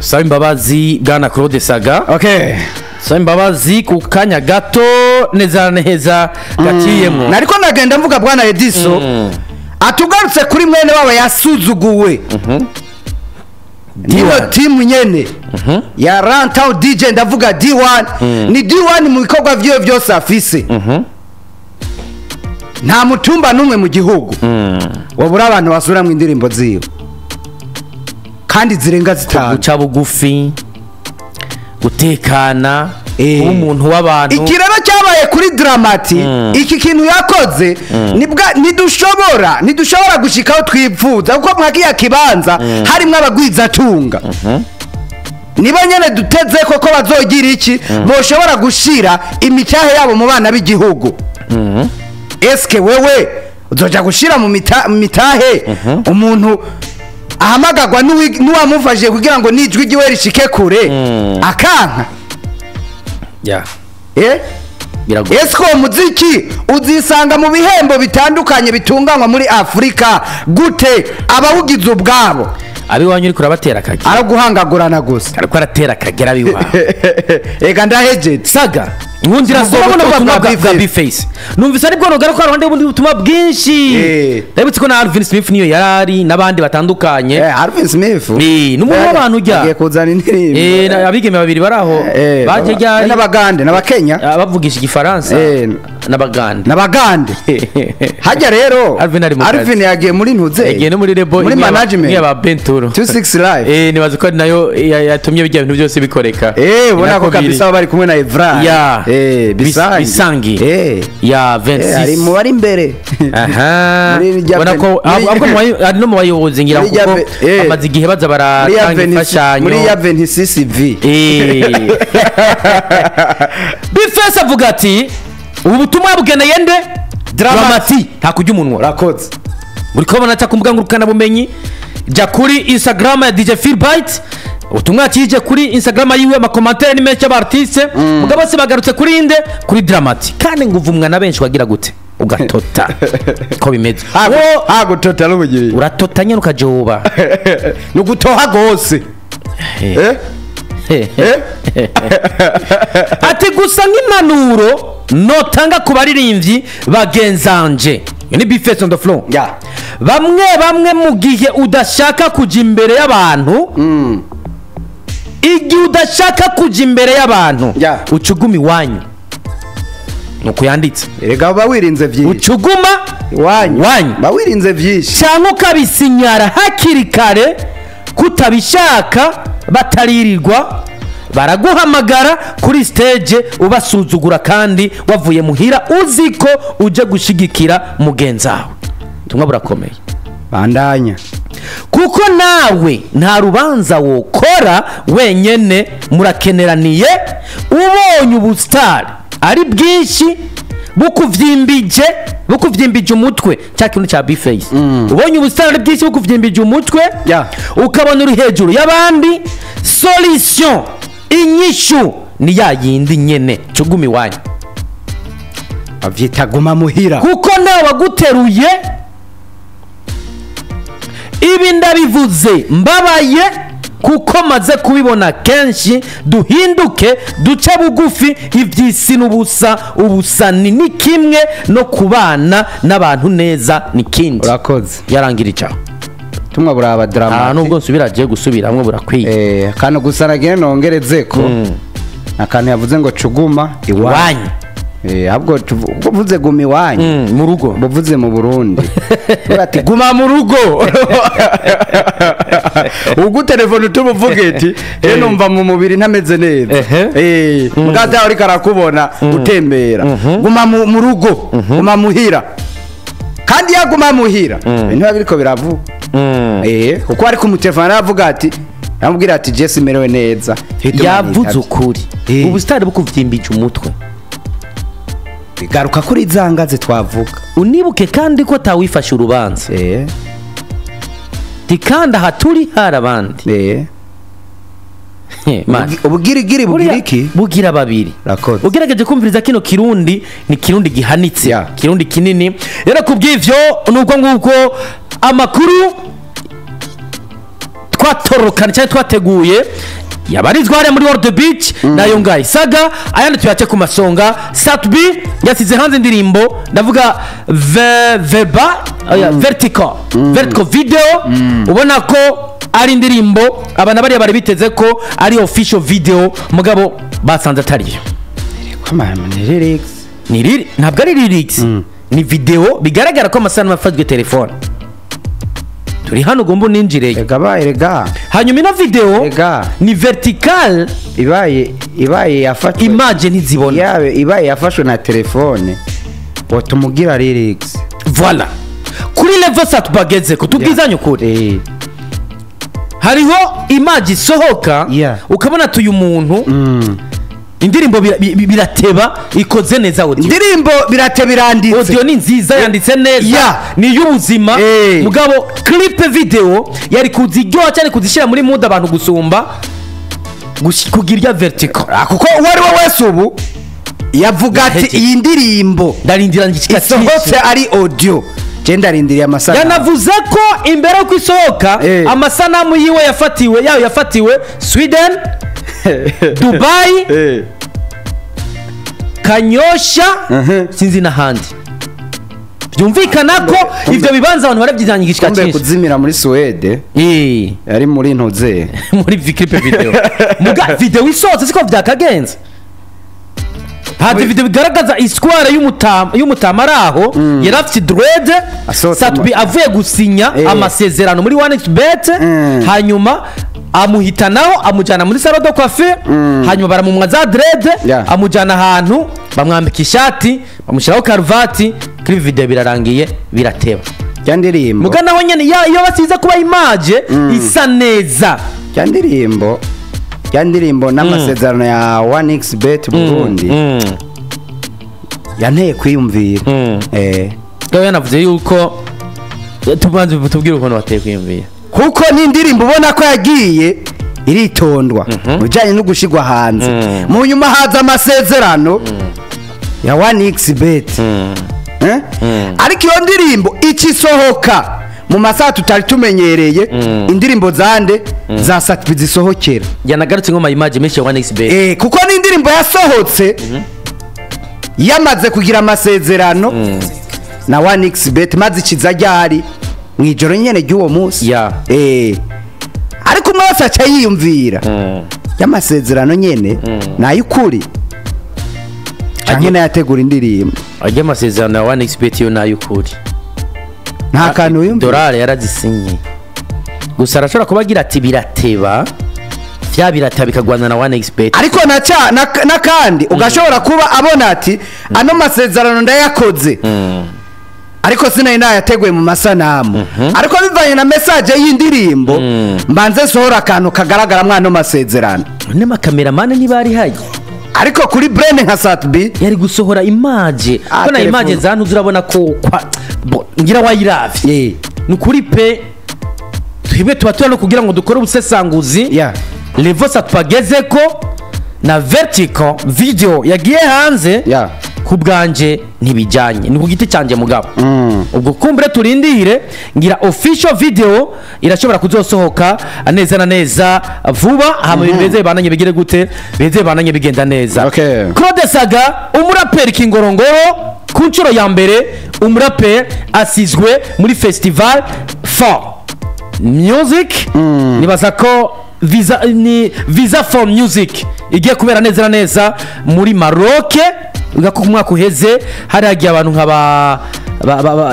Saba imbabazi bwana Claude Saga. Okay. Saba imbabazi ku kanya gato neza neza gaciyemo. Nariko nagenda mvuga bwana Ediso atugarutse kuri mwene wabo yasuzuguwe. Niyo timu nyene ya Runtown DJ, ndavuga D1. Ni D1 mu bikorwa vyiwe byose afise. Nta mutumba numwe mu gihugu wabura abantu basuramwe indirimbo ziwe kandi zirenga zitanu. Guca bugufi, gutekana, kuba umuntu w'abantu. Ikirero cyabaye kuri Dramati, iki kintu yakoze ntidushobora gushikaho twipfuza kuko mwakiya kibanza harimo abagwiza tunga. Niba nyene duteze koko bazogira iki boshobora gushira imicyahe yabo mu bana b'igihugu. Eske wewe uzoja gushira mu mitahe umuntu ahamagagwa n'uwamufashije kugira ngo nijwi ryiwe rishike kure akanka? Eske uwo muziki uzisanga mu bihembo bitandukanye bitunganywa muri Afrika gute abawugize ubwabo? Abiwanyu uriko urabatera akagera. Araguhangagurana gusa. Ariko aratera akagera abiwawe. Ega ndahejeje. Saga nkundira soma ubutumwa bwa B-Face. Numvise aribwo nogaruka ruhande y'ubundi butumwa bwinshi. Ndabutse ko na Alvin Smith niyo yarari n'abandi batandukanye. Alvin Smith. N'umuntu w'abantu ujya. Agiye kuzana indirimbo. Abigeme babiri baraho baje ryari n'abagande n'abakenya bavugisha igifaransa n'abagande. N'abagande. Hajya rero Alvin yagiye muri ntuze. Yagiye no muri Rebo muri management ya Benturo. 26 live. Nibaza ko nayo yatumye bijya bintu byose bikoreka. Ubona ko kabisa bari kumwe na Evra. Bisangi. Ya 26. Ari mu bari imbere. Aha. Ubona ko ahubwo ari no mu bayobozi ngira kuko amaze igihe baza baratanga imfashanyo. Muri ya 26 V. B-Face avuga ati ubu butumwa bugeneye nde? Dramati. Nta kujya umunwa. Urakoze. Uri kubona cya kumbuga ngurukana bumenyi. Jya kuri Instagram ya DJ Philbyte. Ubutumwa kije kuri Instagram yiwe, amakomantere ni menshi y'abartiste. Mugabo se bagarutse kuri inde? Kuri Dramati. Kandi nguvumwa na benshi wagira gute? Ugatota. Ko bimeze. Agutota n'ubugiri. Uratota nyene ukajoba. Nugutoha gose. Ati gusa nk'impanuro notanga ku baririmbyi bagenzanje. Ni B-Face on the floor. Bamwe mu gihe udashaka kuja imbere y'abantu, igihe udashaka kuja imbere y'abantu ucuguma iwanyu. Nuko yanditse. Erega uba wirinze byinshi. Ucuguma iwanyu. Ba wirinze byinshi. Cyangwa ukabisinyara hakiri kare kutabishaka bataririrwa baraguhamagara kuri stage ubasuzugura kandi wavuye muhira uziko uje gushigikira mugenzawe. Tumwa burakomeye. Bandanya. Kuko nawe nta rubanza wokora wenyene, murakeneraniye. Ubonye ubustar ari bwinshi bukuvyimbije umutwe, cya kintu cya B-Face, ubonye ubusitani bwinshi bukuvyimbije umutwe, ukabona uri hejuru y'abandi, solution, inyishu ni ya yindi nyene, cuguma iwanyu. Bavyita guma muhira. Kuko nawe waguteruye. Ibi ndabivuze mbabaye kuko maze kubibona kenshi. Duhinduke, duce bugufi, iby'isi n'ubusa. Ubusani ni kimwe no kubana n'abantu neza ni kindi. Urakoze. Yarangira icyaha. Tumwe buraba Aha Dramati. Nubwo nsubira agiye gusubiramwo, burakwiye. Akantu gusa nagiye nongereze ko akantu yavuze ngo cuguma iwanyu. Iwanyu. Ahubwo ubwo uvuze guma iwanyu, Mu rugo. Buvuze mu Burundi. Tuvuga ati guma mu rugo. Ubwo telefone tumuvuge ati je numva mu mubiri ntameze neza. Mugata ariko arakubona utembera. Guma mu rugo, guma muhira. Kandi yaguma muhira, ibintu biba biriko biravuga. Kuko ari ku mutelefone aravuga ati, amubwira ati je simerewe neza. Hituma Yavuze nitavye. ukuri. Ubusitani bukuvyimbije umutwe. Bigaruka kuri za ngazi twavuga. Unibuke kandi ko atawifashe urubanza. Ti kandi aha turi hari abandi. Man. Ubugirigiri bugira iki? Bugira babiri. Urakoze. Ugerageje kumviriza kino kirundi, ni kirundi gihanitse, kirundi kinini. Rero kubw'ivyo, nuko nguko amakuru twatorokana cyangwa twateguye yabarizwa hariya muri World Beach nayo ngayo saga, ayandi tuyace ku masonga. Sat-B yasize hanze indirimbo, ndavuga veba, oya, vertical video. Ubona ko ari indirimbo abantu bariya bari biteze ko ari official video, mugabo basanze atariyo. Ni lyrics. Ni ntabwo ari lyrics, ni video bigaragara ko amasanamu afashwe telefone. Turi hano, ugomba uninjireyo. Rega baye rega. Hanyuma ino video Ega. ni vertical. Ibaye yafashwe Image ntizibona. Yabe ibaye yafashwe na telefone, watumugira lyrics. Voilà, kuri level Sat bageze ko tubwizanye ukuri, hariho image isohoka, ukabona tuyu muntu indirimbo birateba ikoze neza audio. Indirimbo birate biranditse. Audio ni nziza, yanditse neza, ni iy'ubuzima. Mugabo clip video yari kuziryoha cyane, kuzishyira muri mood abantu gusumba kugira irya vertical. Ah, kuko uwo ari we wese ubu yavuga ati Yahejeje. iyi ndirimbo Ndarindira ngishika. isohotse ari audio, je ndarindiriye amasanamu. Yanavuze ko imbere y'uko isohoka, amasanamu yiwe yafatiwe, yayo yafatiwe Sweden, Dubai, Kanyosha, sinzi n'ahandi. Byumvikana ko ibyo bibanza abantu barabyizanye igishika Kumbe cyinshi. kuzimira muri Suwede yari muri ntuze. Muri clip video, muga video isohotse siko byakagenze. Haje video bigaragaza isquare y'umutama ari aho, yari afite dread. Asohotse. Sat-B avuye gusinya amasezerano muri 1xBet, hanyuma amuhitanaho amujyana muri salon de coiffure, hanyuma baramumwa za dread, amujyana ahantu bamwambika ishati, bamushyiraho karuvati. Kuri video birarangiye, birateba. Rya ndirimbo. Muga naho nyene iyo basize kuba image isa neza. Rya ndirimbo n'amasezerano ya 1xBet Burundi yanteye kwiyumvira. Gawe yanavuze yuko, tubanze tubwire ukuntu wateye kwiyumvira. Kuko ni indirimbo ubona ko yagiye iritondwa mu bijyanye no gushyirwa hanze, mu nyuma haza amasezerano ya 1xBet. Eh? Ariko iyo ndirimbo ikisohoka mu masaha tutari tumenyereye indirimbo zande za Sat-B zisohokera, Yanagarutse nko ma image menshi ya 1xBet. Kuko ni indirimbo yasohotse yamaze kugira amasezerano na 1xBet, maze ikiza ryari mu ijoro nyene ry'uwo munsi. Ariko umwe wese aca yiyumvira y'amasezerano nyene nay'ukuri canke nayategura indirimbo. Ajya amasezerano ya 1xBet yo nay'ukuri. Nta kantu wiyumvira. Dorari yarazisinye gusa, arashobora kuba agira ati birateba vya birateba bikagwana na 1xBet. Ariko naca n'akandi ugashobora kuba abona ati ano masezerano ndayakoze, ariko sinari nayateguye mu masanamu, ariko bivanye na message y'indirimbo mbanze sohora akantu kagaragara mwano masezerano. N'amakameramani niba ari hayi. Ariko kuri brand nka Sat-B yari gusohora image, Ah, ko na telefone. image zantu urabona ko ngira wayiravye. Ni ukuri pe, twebwe tuba turi hano kugira ngo dukore ubusesanguzi. Level twageze ko na vertical video yagiye hanze, ku bwanje ntibijyanye, ni ku giti cyanjye mugabo. Ubwo kumbure turindire, ngira official video irashobora kuzosohoka neza na neza vuba, hama bimeze bananye bigire gute, beze bananye bigenda neza. Claude Saga, umuraperi Kingorongoro, ku nshuro ya mbere umuraperi asizwe muri festival for music. Nibaza ko visa ni Visa for Music igiye kubera neza na neza muri Maroc. Uga ko umwaka uheze hari hagiye abantu nka ba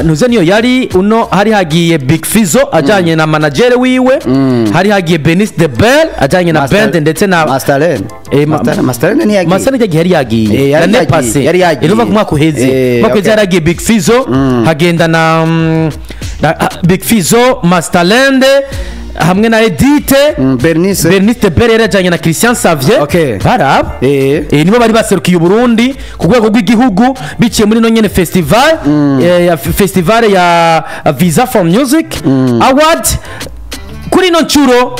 ntuze niyo yari uno, hari hagiye Big Fizzo ajanye na manager wiwe, hari hagiye Benice the Bell ajanye na band ndetse na Masterland. Masterland ntiyagiye. Masana yagiye, yari yagiye. Yari L'année yagiye, passée. yari yagiye. Urumva ku mwaka uheze, mwaka uheze yari yagiye Big Fizzo, hagenda na Big Fizzo, Masterland hamwe na Edite. Bernice. Bernice de Bell yari yajyanye na Christian Savier. Baraba nibo bari baserukiye Uburundi ku rwego rw'igihugu biciye muri no nyene festival, ya festival ya Visa for Music Award. Kuri ino nshuro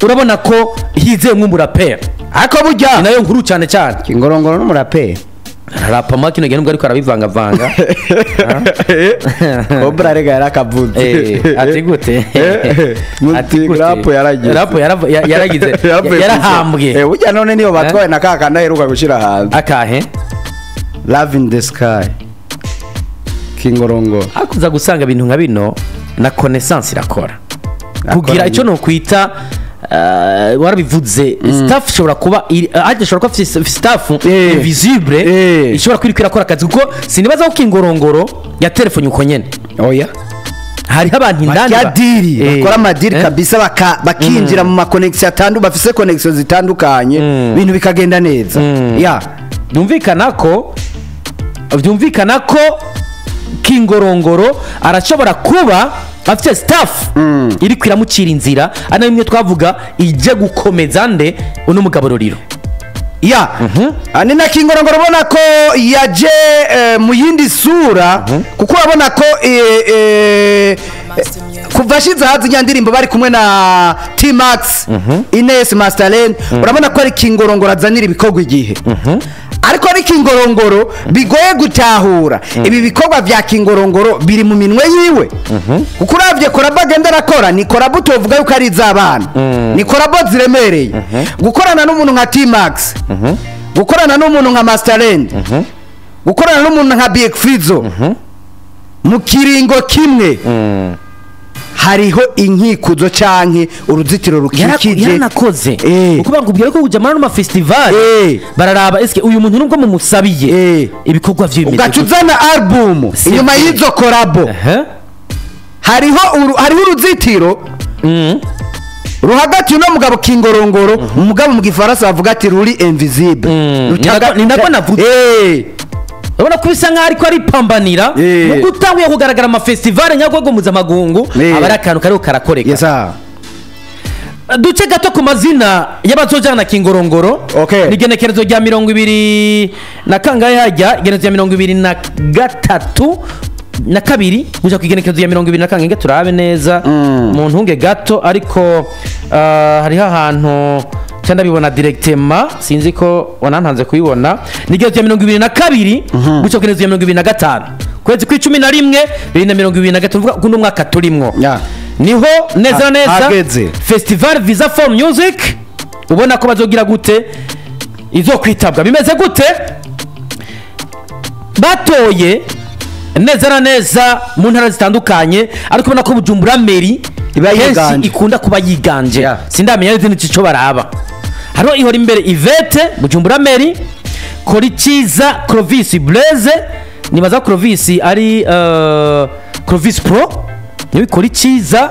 urabona ko hizeye nk'umuraperi. Ariko burya ni nayo nkuru cyane cyane. Kingorongoro n'umuraperi. Ararapa mo kino gihe, nubwo ariko arabivangavanga. Cobra rega yarakavuze. Ati gute? Ati Muti gute? rap yaragize. Rap yaragize. Yaravuye. Yarahambwe. Burya none niyo batwaye na kakandi aheruka gushira hanze. Akahe? Love in the Sky, Kingorongoro. Hakuza gusanga ibintu nka bino na connaissance irakora kugira icyo nokwita, warabivuze, staff ishobora kuba ariko ishobora kuba ifise staff invisible ishobora kuba iriko irakora akazi, kuko sinibaza ko Kingorongoro ya telefone uko nyene. Oya. Hariho abantu indani Barya deal, bakora ama deal kabisa, bakinjira mu ma connexion atandukanye, bafise connexion zitandukanye, ibintu bikagenda neza ya. Byumvikana ko Kingorongoro arashobora kuba afite staff iri kwiramucira inzira, ari nayo imwe twavuga ijya gukomeza nde uno mugabo Roriro. Ya. Ni na Kingorongoro ubona ko yaje mu yindi sura, kuko urabona ko kuva ashize hanze ijya ndirimbo bari kumwe na T-Max, Ines, Masterland, urabona ko ari Kingorongoro azanira ibikorwa igihe. Ariko ari Kingorongoro bigoye gutahura ibi bikorwa vya Kingorongoro biri mu minwe yiwe, kuko uravye collabo agenda arakora, ni collabo utovuga yuko ari iz'abana, ni collabo ziremereye. Gukorana n'umuntu nka T-Max, gukorana n'umuntu nka Masterland, gukorana n'umuntu nka Big Fizzo mu kiringo kimwe, hariho inkikuzo canke uruzitiro rukikije. Yaranakoze. Kuko bakubwira ko kujya muri ano ma festival bararaba eske uyu muntu nubwo mumusabiye ibikorwa vye bimeze ugaca gute? Uzana album C'est inyuma vrai. y'izo collabo, hariho uruzitiro ruhagati uno mugabo Kingorongoro, umugabo mu Gifaransa bavuga ati ruri invisible. Ni nako navuze. Urabona ko bisa nkaho ariko aripambanira nubwo utanguye kugaragara ama festival nyarwego mpuzamakungu, aba ari akantu kariho karakoreka. Yes sir. Duce gato ku mazina y'abazojana na Kingorongoro. Ni igenekerezo rya 20 na kangahe hajya? Igenekerezo rya 23 na kabiri guja ku igenekerezo rya 20 na kangahe, turabe neza mu ntunge gato. Ariko hariho ahantu cyangwa ndabibona directement, sinzi ko wanantanze kubibona. Ni igenekerezo rya 22 guca ku igenekerezo rya 25 kwezi kw'11 2023, uvuga kuno mwaka turimwo. Niho neza neza hageze. Festival Visa for Music ubona ko bazogira gute, izo kwitabwa bimeze gute. Batoye neza na neza mu ntara zitandukanye, ariko ubona ko Bujumbura Mairie iba kenshi yiganje. Ikunda kuba yiganje. Sindamenya n'izindi cico baraba. Hariho ihora imbere Ivete Bujumbura Mairie, Koriciza Clovis Blaise, nibaza Clovis ari Clovis Pro niwe Koriciza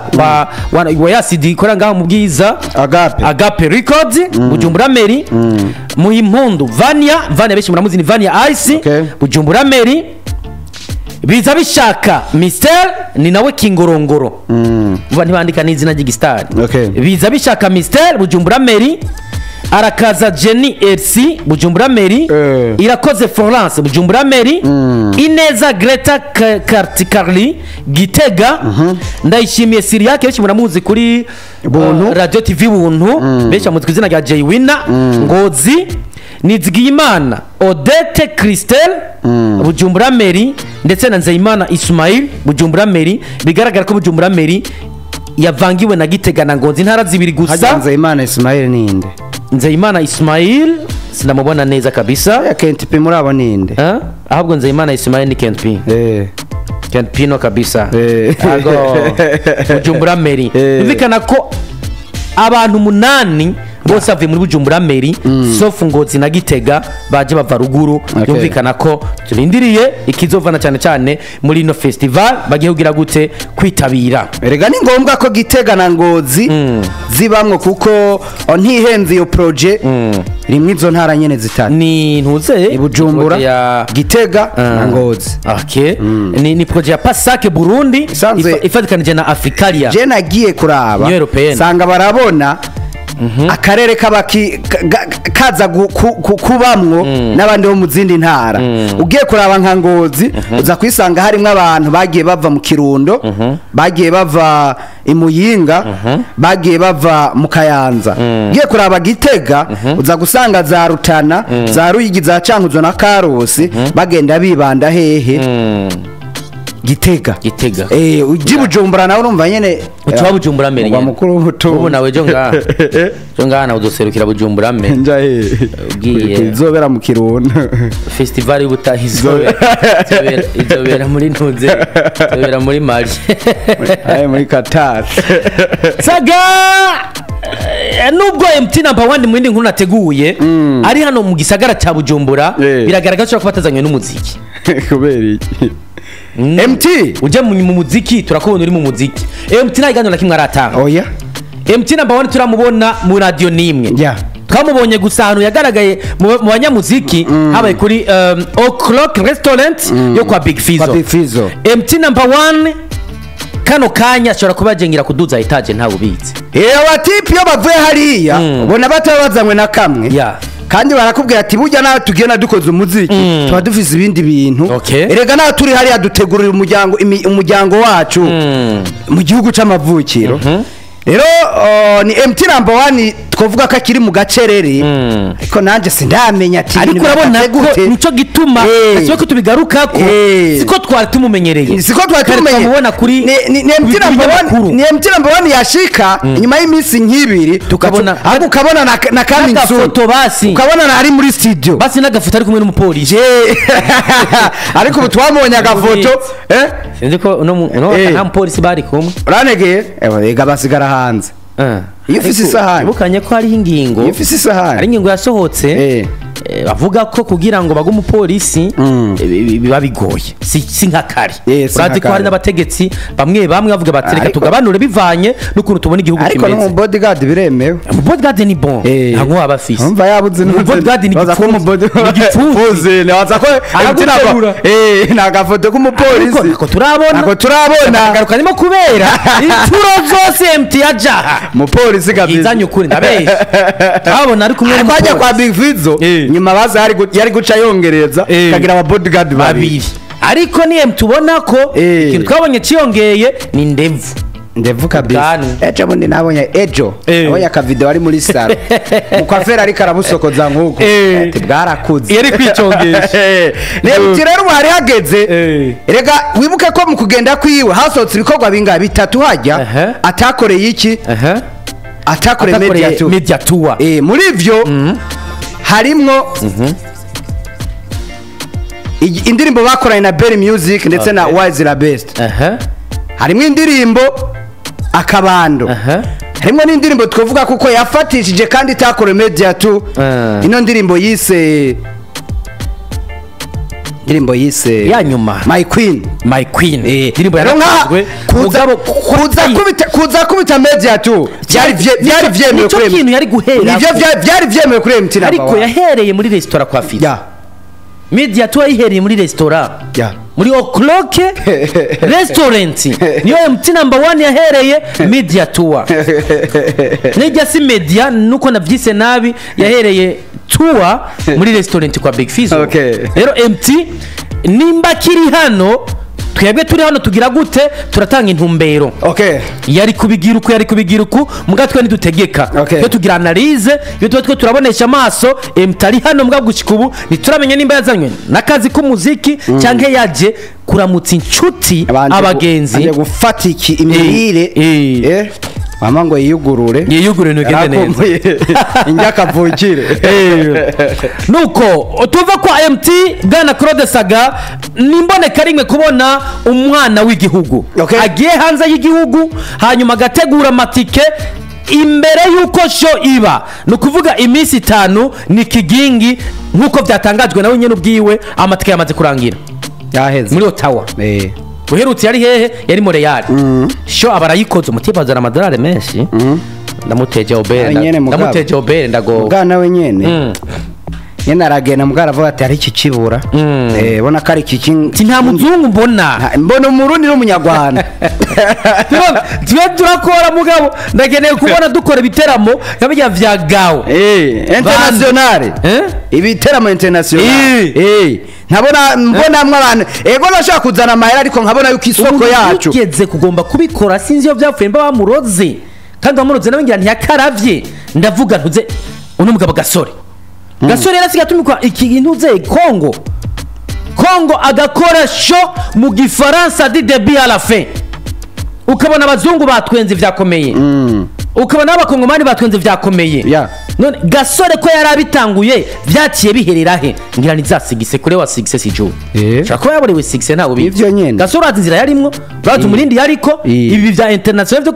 wa yasidi ikora ngaho mu Bwiza. Agape. Agape Records, Bujumbura Mairie. Muhimpundu Vania, Vania benshi muramuzi ni Vania Ice, Bujumbura Mairie. Biza bishaka Mister ni nawe Kingorongoro, uba ntibandika n'izina ry'igisitari. Biza bishaka Mister, Bujumbura Mairie. Arakaza Jenny Elsi, Bujumbura Mairie. Irakoze Florence, Bujumbura Mairie. Ineza Greta Carly, Gitega. Ndayishimiye Siriake, benshi muramuzi kuri Buntu. Radio TV Buntu, benshi bamuzi ku izina rya Jay Winner, Ngozi. Nizigiyimana Odette Christelle, Bujumbura Mairie, ndetse na Nzeyimana Ismail, Bujumbura Mairie. Bigaragara ko Bujumbura Mairie yavangiwe na Gitega na Ngozi, intara zibiri gusa. Nzeyimana Ismail ninde? Nzeyimana Ismail sinamubona neza kabisa. Ya Kent P muri abo ninde? Eh? Ahubwo Nzeyimana Ismail ni Kent P. Kent P no kabisa. Ago Bujumbura Mairie. Bumvikana ko abantu 8 bose bavuye muri Bujumbura Mairie, sauf Ngozi na Gitega baje bava ruguru. Yumvikana ko turindiriye ikizovana cyane cyane muri ino festival bagiye kugira gute kwitabira. Erega ni ngombwa ko Gitega na Ngozi zibamwo, kuko ntihenze iyo projet rimwe izo ntara nyene zitatu. Ni ntuze I Bujumbura, ya Gitega na Ngozi. Okay. Ni projet ya Pasake Burundi ifatikanije na Africalia. Je nagiye kuraba sanga barabona akarere kabaki kaza kubamwo n'abandi bo mu zindi ntara. Ugiye kuraba nka Ngozi uza kwisanga harimo abantu bagiye bava mu Kirundo, bagiye bava i Muyinga, bagiye bava mu Kayanza. Ugiye kuraba Gitega uza gusanga za Rutana, za Ruyigi, za Cankuzo na Karusi bagenda bibanda hehe? Gitega. Gitega. Uji Bujumbura nawe urumva nyene utuwa Bujumbura mbere nyene. Mukuru w'ubutunzi. Ubu nawe jo ngaha. Jo ngaha nawe uzoserukira Bujumbura mbere. Nja he. Izobera mu Kirundo. Festival y'ubutahi izobera muri Ntuze. Izobera muri Mali. Aye muri Qatar. Saga nubwo MT number 1 mu yindi nkuru nateguye ari hano mu gisagara ca Bujumbura, biragaragara ko batazanywe n'umuziki. Kubera iki? MT uje mu muziki turakubona uri mu muziki. MT nta iganiro na kimwe aratanga. Oya. MT number 1 turamubona mu radio nimwe. Twamubonye gusa ahantu yagaragaye mu banyamuziki habaye kuri O'Clock Restaurant yo kwa Big Fizzo. MT number 1 kano kanya ashobora kuba ajengira kuduza etage nta ubitse. Abatipi iyo bavuye hariya ubona batabazanywe na kamwe. Kandi barakubwira ati burya nawe tugenda dukoze umuziki tuba dufise ibindi bintu. Erega nawe turi hariya dutegurira umuryango umuryango wacu mu gihugu c'amavukiro. Rero ni MT number 1 twovuga ko akiri mu gacerere, ariko nanje sindamenya ati ariko urabona ko nico gituma siko ko tubigaruka ko siko twari tumumenyereye, siko twari tumumenyereye kuri ni MT number 1, ni MT number 1 yashika inyuma y'iminsi nk'ibiri tukabona ahubwo ukabona na coming soon basi ukabona na ari muri studio basi n'agafoto ari kumwe n'umupolisi. Ariko ubu twamubonye agafoto sinzi ko no nta mupolisi bari kumwe uranegeye ega basigara hanze. Iyo ufise isahani ubukanye ko hariho ingingo, iyo ufise isahani hari ingingo yasohotse bavuga ko kugira ngo bagume umupolisi biba bigoye, si nka kare. Urazi ko hari n'abategetsi bamwe bamwe bavuga bati reka tugabanure bivanye n'ukuntu tubona igihugu kimeze. Ariko no bodyguard biremewe, bodyguard ni bon nta nkuba abafise umva yabuze bodyguard ni igipfunsi, ni ko nta gafoto k'umupolisi nako turabona, nako turabona garuka nimo kubera inturo zose MT yajaha umupolisi kabisa izanye ukuri ndabesha abona ari kumwe n'umupolisi kwa Big Fizzo. Nyuma baza yari guca yongereza kagira aba bodyguard babiri. Ariko ni MT ubona ko ikintu twabonye ciyongeye ni ndevu ndevu kabisa. Ejo bundi nabonye ejo nabonye aka video ari muri salo mukwafera ariko arabusokoza nkuko ati bwarakuze yari kwicongesha. Ni MT rero hari hageze. Erega wibuke ko mu kugenda kwiwe hasohotse ibikorwa bingahe bitatu hajya atakoreye iki atakoreye media tour. Muri ivyo harimwo indirimbo bakoranye na Berry Music ndetse na Wise la Best. Harimwo indirimbo Akabando. Harimwo n'indirimbo twovuga kuko yafatishije kandi itakore media tour. Ino ndirimbo yise ya nyuma My Queen. My Queen indirimbo yarakozwe mugabo kuza kubita media tour byari vyemewe kuri kintu yari guhera nivyo byari vyemewe kuri MT ariko yahereye muri restaurant kwa Fizzo. Media tour yayihereye muri restaurant, muri O'Clock Restaurant, niyo MT number 1 yahereye media tour. Nijya si media nuko navyise nabi, yahereye tour muri restaurant kwa Big Fizzo. Rero MT nimba kiri hano, twebwe turi hano tugira gute? Turatanga intumbero. Yari kubigira uku, yari kubigira uku, muga twe ntidutegeka. Twe tugira analyse iyo tuba twe turabonesha amaso. MT ari hano, muga gushika ubu ntituramenya nimba yazanywe n'akazi k'umuziki cyangwa yaje kuramutsa inshuti, abagenzi. Aje gufata iki imirire. Mama ngo yiyugurure. Yiyugurure, ntugende neza. Yarakumbuye injya kavukire. Nuko tuva kwa MT. Bwana Claude Saga, ni imboneka rimwe kubona umwana w'igihugu agiye hanze y'igihugu, hanyuma agategura amatike imbere y'uko show iba, ni ukuvuga iminsi 5. Ni Kigingi nk'uko byatangajwe nawe nyine ubwiwe, amatike yamaze kurangira yaheze muri Ottawa. Uherutse yari hehe? Yari Montreal. Show aba arayikoze, umutipe azana amadolari menshi. Ndamuteje obere. Nawe nyene mugabo. Ndamuteje obere, ndago. Bwana we nyene nyene aragenda, mugabo aravuga ati hari iki kibura. Bona ko ari iki Ati nta muzungu mbona. Mbona umurundi n'umunyarwanda. Twe turakora, mugabo ndakeneye kubona dukora ibiteramo nka bijya vya gawo. International. Eh? Ibiteramo international. Nkabona mbonamwo abantu, ego nashaka kuzana amahera, ariko nkabona yuko isoko Umuntu yacu yigeze kugomba kubikora, sinzi iyo byapfuye, mba bamuroze, kandi bamuroze nawe ngira ntiyakaravye. Ndavuga ntuze uno mugabo Gasore. Gasore yari asigaye atumikwa iki ntuze Kongo. Kongo agakora show mu gifaransa du début à la fin, ukabona abazungu batwenze vyakomeye, ukabona abakongomani batwenze vyakomeye. None Gasore ko yari abitanguye, vyaciye biherera he? Ngira ni za succès kure wa succès si jo. Shaka kuba yaborewe succès, ntawe ubizi. Ivyo nyene. Gasore urazi inzira yarimwo, urazi umurindi yariko. Ibi vya international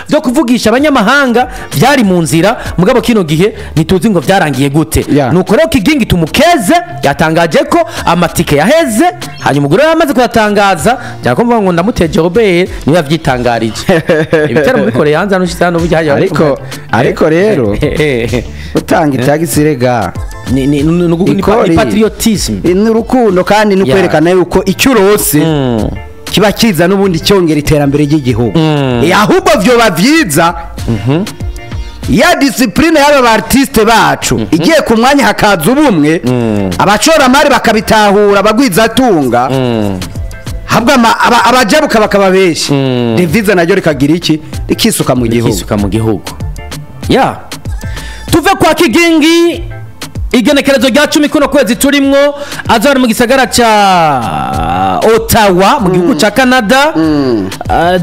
vyo kuvugisha abanyamahanga vyari mu nzira, mugabo kino gihe ntituzi ngo vyarangiye gute. Nuko rero Kigingi tumukeze, yatangaje ko amatike yaheze, hanyuma umugore yamaze kuyatangaza byakumva ngo ndamuteje Robert, niwe yavyitangarije. Ibiteramo bikoreye hanze hano, ushitse hano burya hajya. Ariko rero utanga itagisi rega ni Ikori. Patriotisme. Ni urukundo kandi ni kwerekana yuko icyo urose kiba kiza n'ubundi cyongera iterambere ry'igihugu. Ahubwo vyoba vyiza ya discipline y'aba ba artiste bacu igiye ku mwanya, hakaza ubumwe, abashoramari bakabitahura, abagwizatunga habwa abajabuka bakaba benshi, devise naryo rikagira iki, rikisuka mu gihugu. Kisuka mu gihugu. Ya, tuve kwa Kigingi. Igenekerezo rya 10 kuno kwezi turimwo azaba mu gisagara ca Ottawa mu gihugu ca Canada.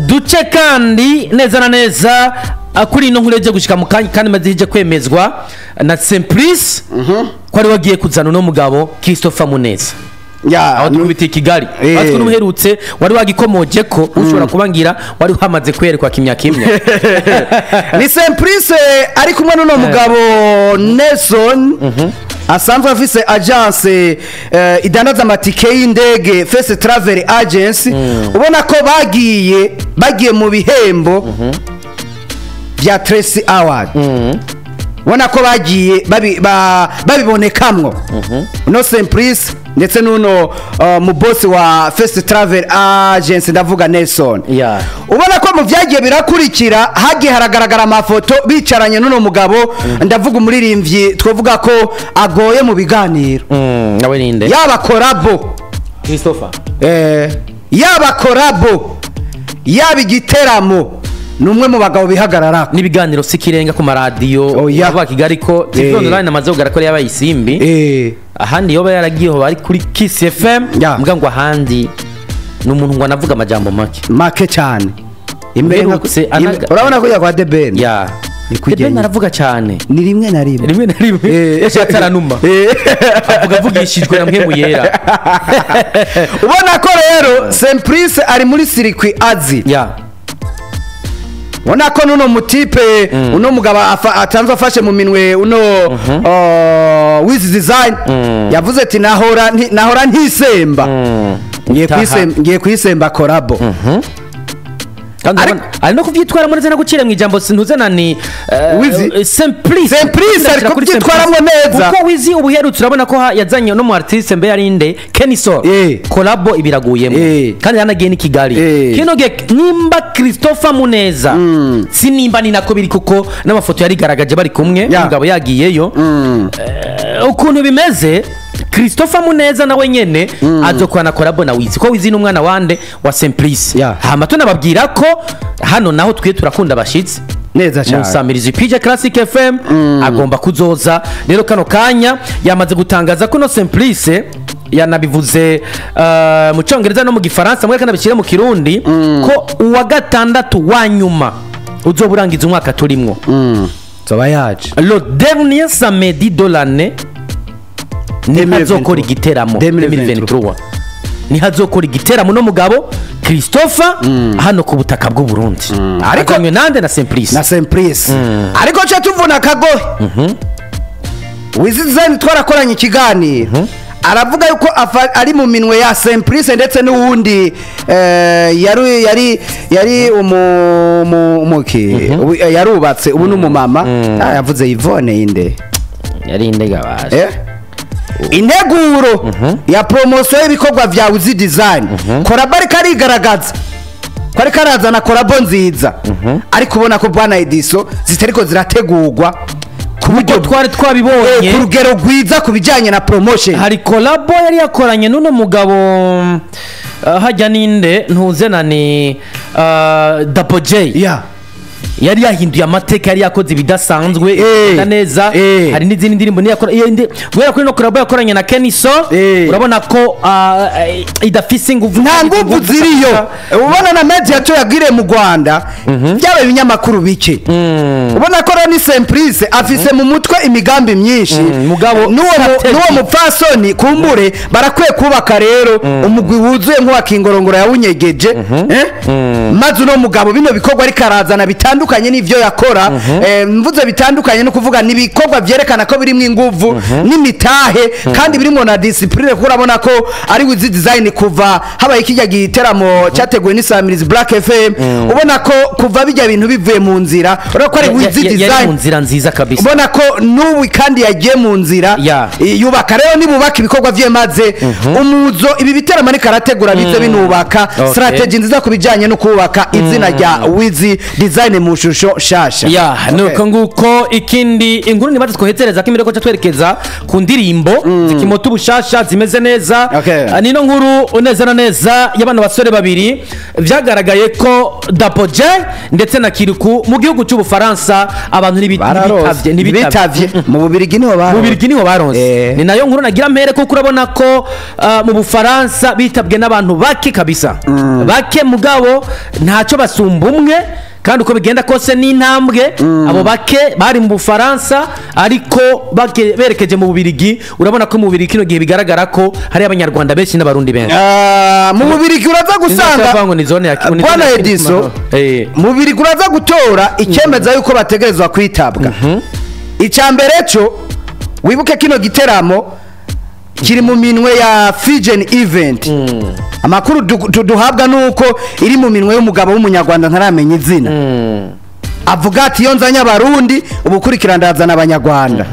Duce kandi neza na neza kuri ino nkuru yaje gushika mu kanya kandi maze ije kwemezwa na Simplice ko ari wagiye kuzana uno mugabo Christopher Muneza, aho tukubitiye i Kigali. Batwe n'uherutse wari wagikomoje ko ushobora kuba ngira wari wamaze kwerekwa kimya kimya. Ni Simplice ari kumwe n'uno mugabo Nelson, asanzwe afise agence idandaza amatike y'indege, First Travel Agency. Ubona ko bagiye mu bihembo bya Tracy Award, ubona ko bagiye babibonekamwo uno Simplice ndetse n'uno mu boss wa First Travel Agency, ndavuga Nelson. Ubona ko mu byagiye birakurikira hagiye haragaragara amafoto bicaranye n'uno mugabo, ndavuga umuririmbyi twavuga ko agoye mu biganiro. Nawe ninde? Yaba collabo, Christopher. Yaba collabo, yaba igiteramo, ni umwe mu bagabo bihagarara. N'ibiganiro si ikirenga ku maradiyo. Oya. Avuga Kigali ko TV Online amaze kugaragara ko yabaye isimbi. Ahandi yoba yaragiyeho bari kuri Kiss FM. Mbwa ngo ahandi ni umuntu ngo anavuga amajambo make. Make cyane. Imbere Uherutse urabona ko yakwa The Ben The ni Ben kugenda aravuga cyane. Ni rimwe na rimwe. Rimwe na rimwe yashatse aranuma, avuga avugishijwe na mwe yera. Ubona ko rero Simplice ari muri circuit azi. Ubona ko nuno mutipe, uno mugabo atanzwe afashe mu minwe uno Wiz Design, yavuze ati nahora ntisemba, ngiye Utaha. ngiye kwisemba collabo. Kandi ari no kuvyitwaramo neza, no gucira mu ijambo sintuze ni Wizi. Simplice. Simplice ari kuvyitwaramwo neza. Kuko Wizi ubuherutse urabona ko yazanye no mu artiste mbe yarinde Kenny Sol, collabo ibiraguyemo, kandi yanagiye ni Kigali. Kino gihe nimba Christopher Muneza, si nimba ni nako biri, kuko n'amafoto yarigaragaje bari kumwe, umugabo yagiyeyo. Ukuntu bimeze, Christopher Muneza nawe nyene azokorana collabo na Wizi, ko Wizi ni umwana wande wa Simplice. Hama tunababwira ko hano naho twiye turakunda abashitsi neza cyane. Musamirizi PJ Classic FM agomba kuzoza. Rero kano kanya yamaze gutangaza ko no Simplice yanabivuze mu Cyongereza no mu Gifaransa, mwe kanabishyire mu Kirundi, ko uwa gatandatu wa nyuma uzoba urangiza umwaka turimwo, zoba yaje, le dernier samedi de l'année, niho azokora igiteramo. 2023. 2023 niho azokora igiteramo no mugabo Christopher hano ku butaka bw'u Burundi, Ariko- azanywe nande? Na Simplice. Na Simplice. Ariko cyo tuvuna akagohe, Wizi Design twarakoranye ikiganiro, aravuga yuko ari mu minwe ya Simplice ndetse n'uwundi yari umuki yarubatse ubu n'umumama. Yavuze Yvonne inde? Yari indega. Integuro ya promotion y'ibikorwa vya Wizi Design, collabo ariko arigaragaza ko ariko arazana collabo nziza, ariko ubona ko bwana Ediso zitariko zirategurwa ku buryo Twari twabibonye ku rugero rwiza ku bijyanye na promotion. Hari collabo yari yakoranye n'uno mugabo, hajya ninde ntuzena ni Dapo J, yari yahinduye amateka, yari yakoze ibidasanzwe neza. Hari n'izindi ndirimbo niyo iyo guhera kuri no collabo yakoranye na Kenny So, urabona ko idafise inguvu. Nta nguvu ziriyo. Ubona na media cyo yagiriye mu Rwanda byaba ibinyamakuru bike. Ubona ko rero ni Simplice afise mu mutwe imigambi myinshi, mugabo n'uwo strategy. N'uwo mupfasoni kumbure barakwiye kubaka rero umugwi wuzuye nk'uwa Kingorongoro yawunyegeje, eh? Maze uno mugabo bino bikorwa ariko arazana bitandukanye n'ivyo yakora, mvuze bitandukanye no kuvuga ni ibikorwa vyerekana ko birimo inguvu n'imitahe kandi birimo na discipline, kuko urabona ko ari Wizi Design kuva habaye kijya giteramo cyateguwe n'isamirizi Black FM, ubona ko kuva bijya bintu bivuye mu nzira, urabona ko ari Wizi Yari mu Design nzira nziza kabisa. Ubona ko n'ubu kandi yagiye mu nzira yubaka. Rero nibubaka ibikorwa vye, maze umuzo ibi biteramo ariko arategura bize binubaka strategy nziza ku bijyanye no kubaka izina rya Wizi Design mu shusho shasha. Ya, nuko nguko. Ikindi inkuru nibaze twohetereza ko imbere ko twerekeza ku ndirimbo zikimota ubushasha zimeze neza. Nino nkuru neza na neza y'abana basore babiri vyagaragaye ko Dapo J ndetse na Kiriku mu gihugu cy'Ubufaransa abantu Bararonse. ntibitavye. Ntibitavye. Mu Bubirigi niho Mu baronse. Bubirigi niho baronse. Ni nayo nkuru nagira mpere, kuko urabona ko mu Bufaransa bitabwe n'abantu bake kabisa, bake, mugabo ntacyo basumba umwe, kandi uko bigenda kose n'intambwe. Abo bake bari mu Bufaransa, ariko berekeje mu Bubirigi, urabona ko mu Bubirigi kino gihe bigaragara ko hari Abanyarwanda benshi n'Abarundi benshi. Mu Bubirigi uraza gusanga ngo ni zone ya ni Bwana zone ya Ediso, mu Bubirigi uraza gutora icyemeza yuko bategerezwa kwitabwa. Icya mbere cyo wibuke kino giteramo kiri mu minwe ya Figen Event. Amakuru duhabwa nuko iri mu minwe y'umugabo w'Umunyarwanda ntaramenya izina, avuga ati iyo nzanye Abarundi ubukurikira ndazana Abanyarwanda.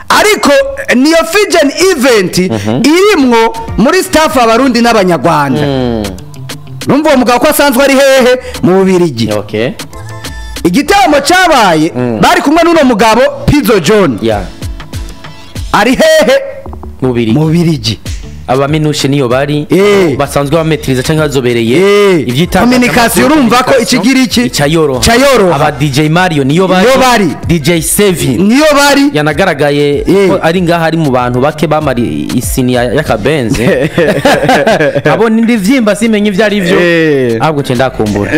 Ariko niyo Figen Event irimwo muri staff Abarundi n'Abanyarwanda. Numva uwo mugabo ko asanzwe ari hehe? Mu Bubirigi. Igitaramo cyabaye bari kumwe n'uno mugabo Pizzo John. Ari hehe? Mu Bubirigi. Mu Bubirigi. Abaminushe niyo bari basanzwe bametiriza cyangwa bazobereye Communication, urumva ko ikigira iki? Icayoroha. Icayoroha. Aba DJ Mario niyo bari. Niyo bari. DJ Sevi niyo bari. Yanagaragaye ko ari ngaha, ari mu bantu bake bamara isini y'akabenze, abona indi vyimba simenye ivyo ari byo. Ahubwo cenda kumbura,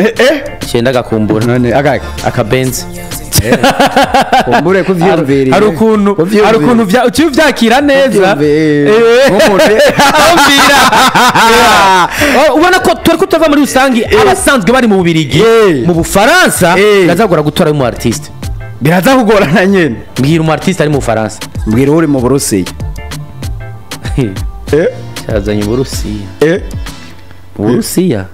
cenda gakumbura. None agake? Akabenze. Kumbure kuvyiyumviriye. Hari ukuntu uciye uvyakira neza. Kuvyiyumviriye. Aho. Ubona ko turi kutava muri rusange abasanzwe bari mu Bubirigi, mu Bufaransa, birazagora gutora umu artiste. Biraza kugorana nyene. Mbwira umu artiste ari mu Bufaransa. Mbwira uri mu Burusiya. Cyazanye Uburusiya. Uburusiya.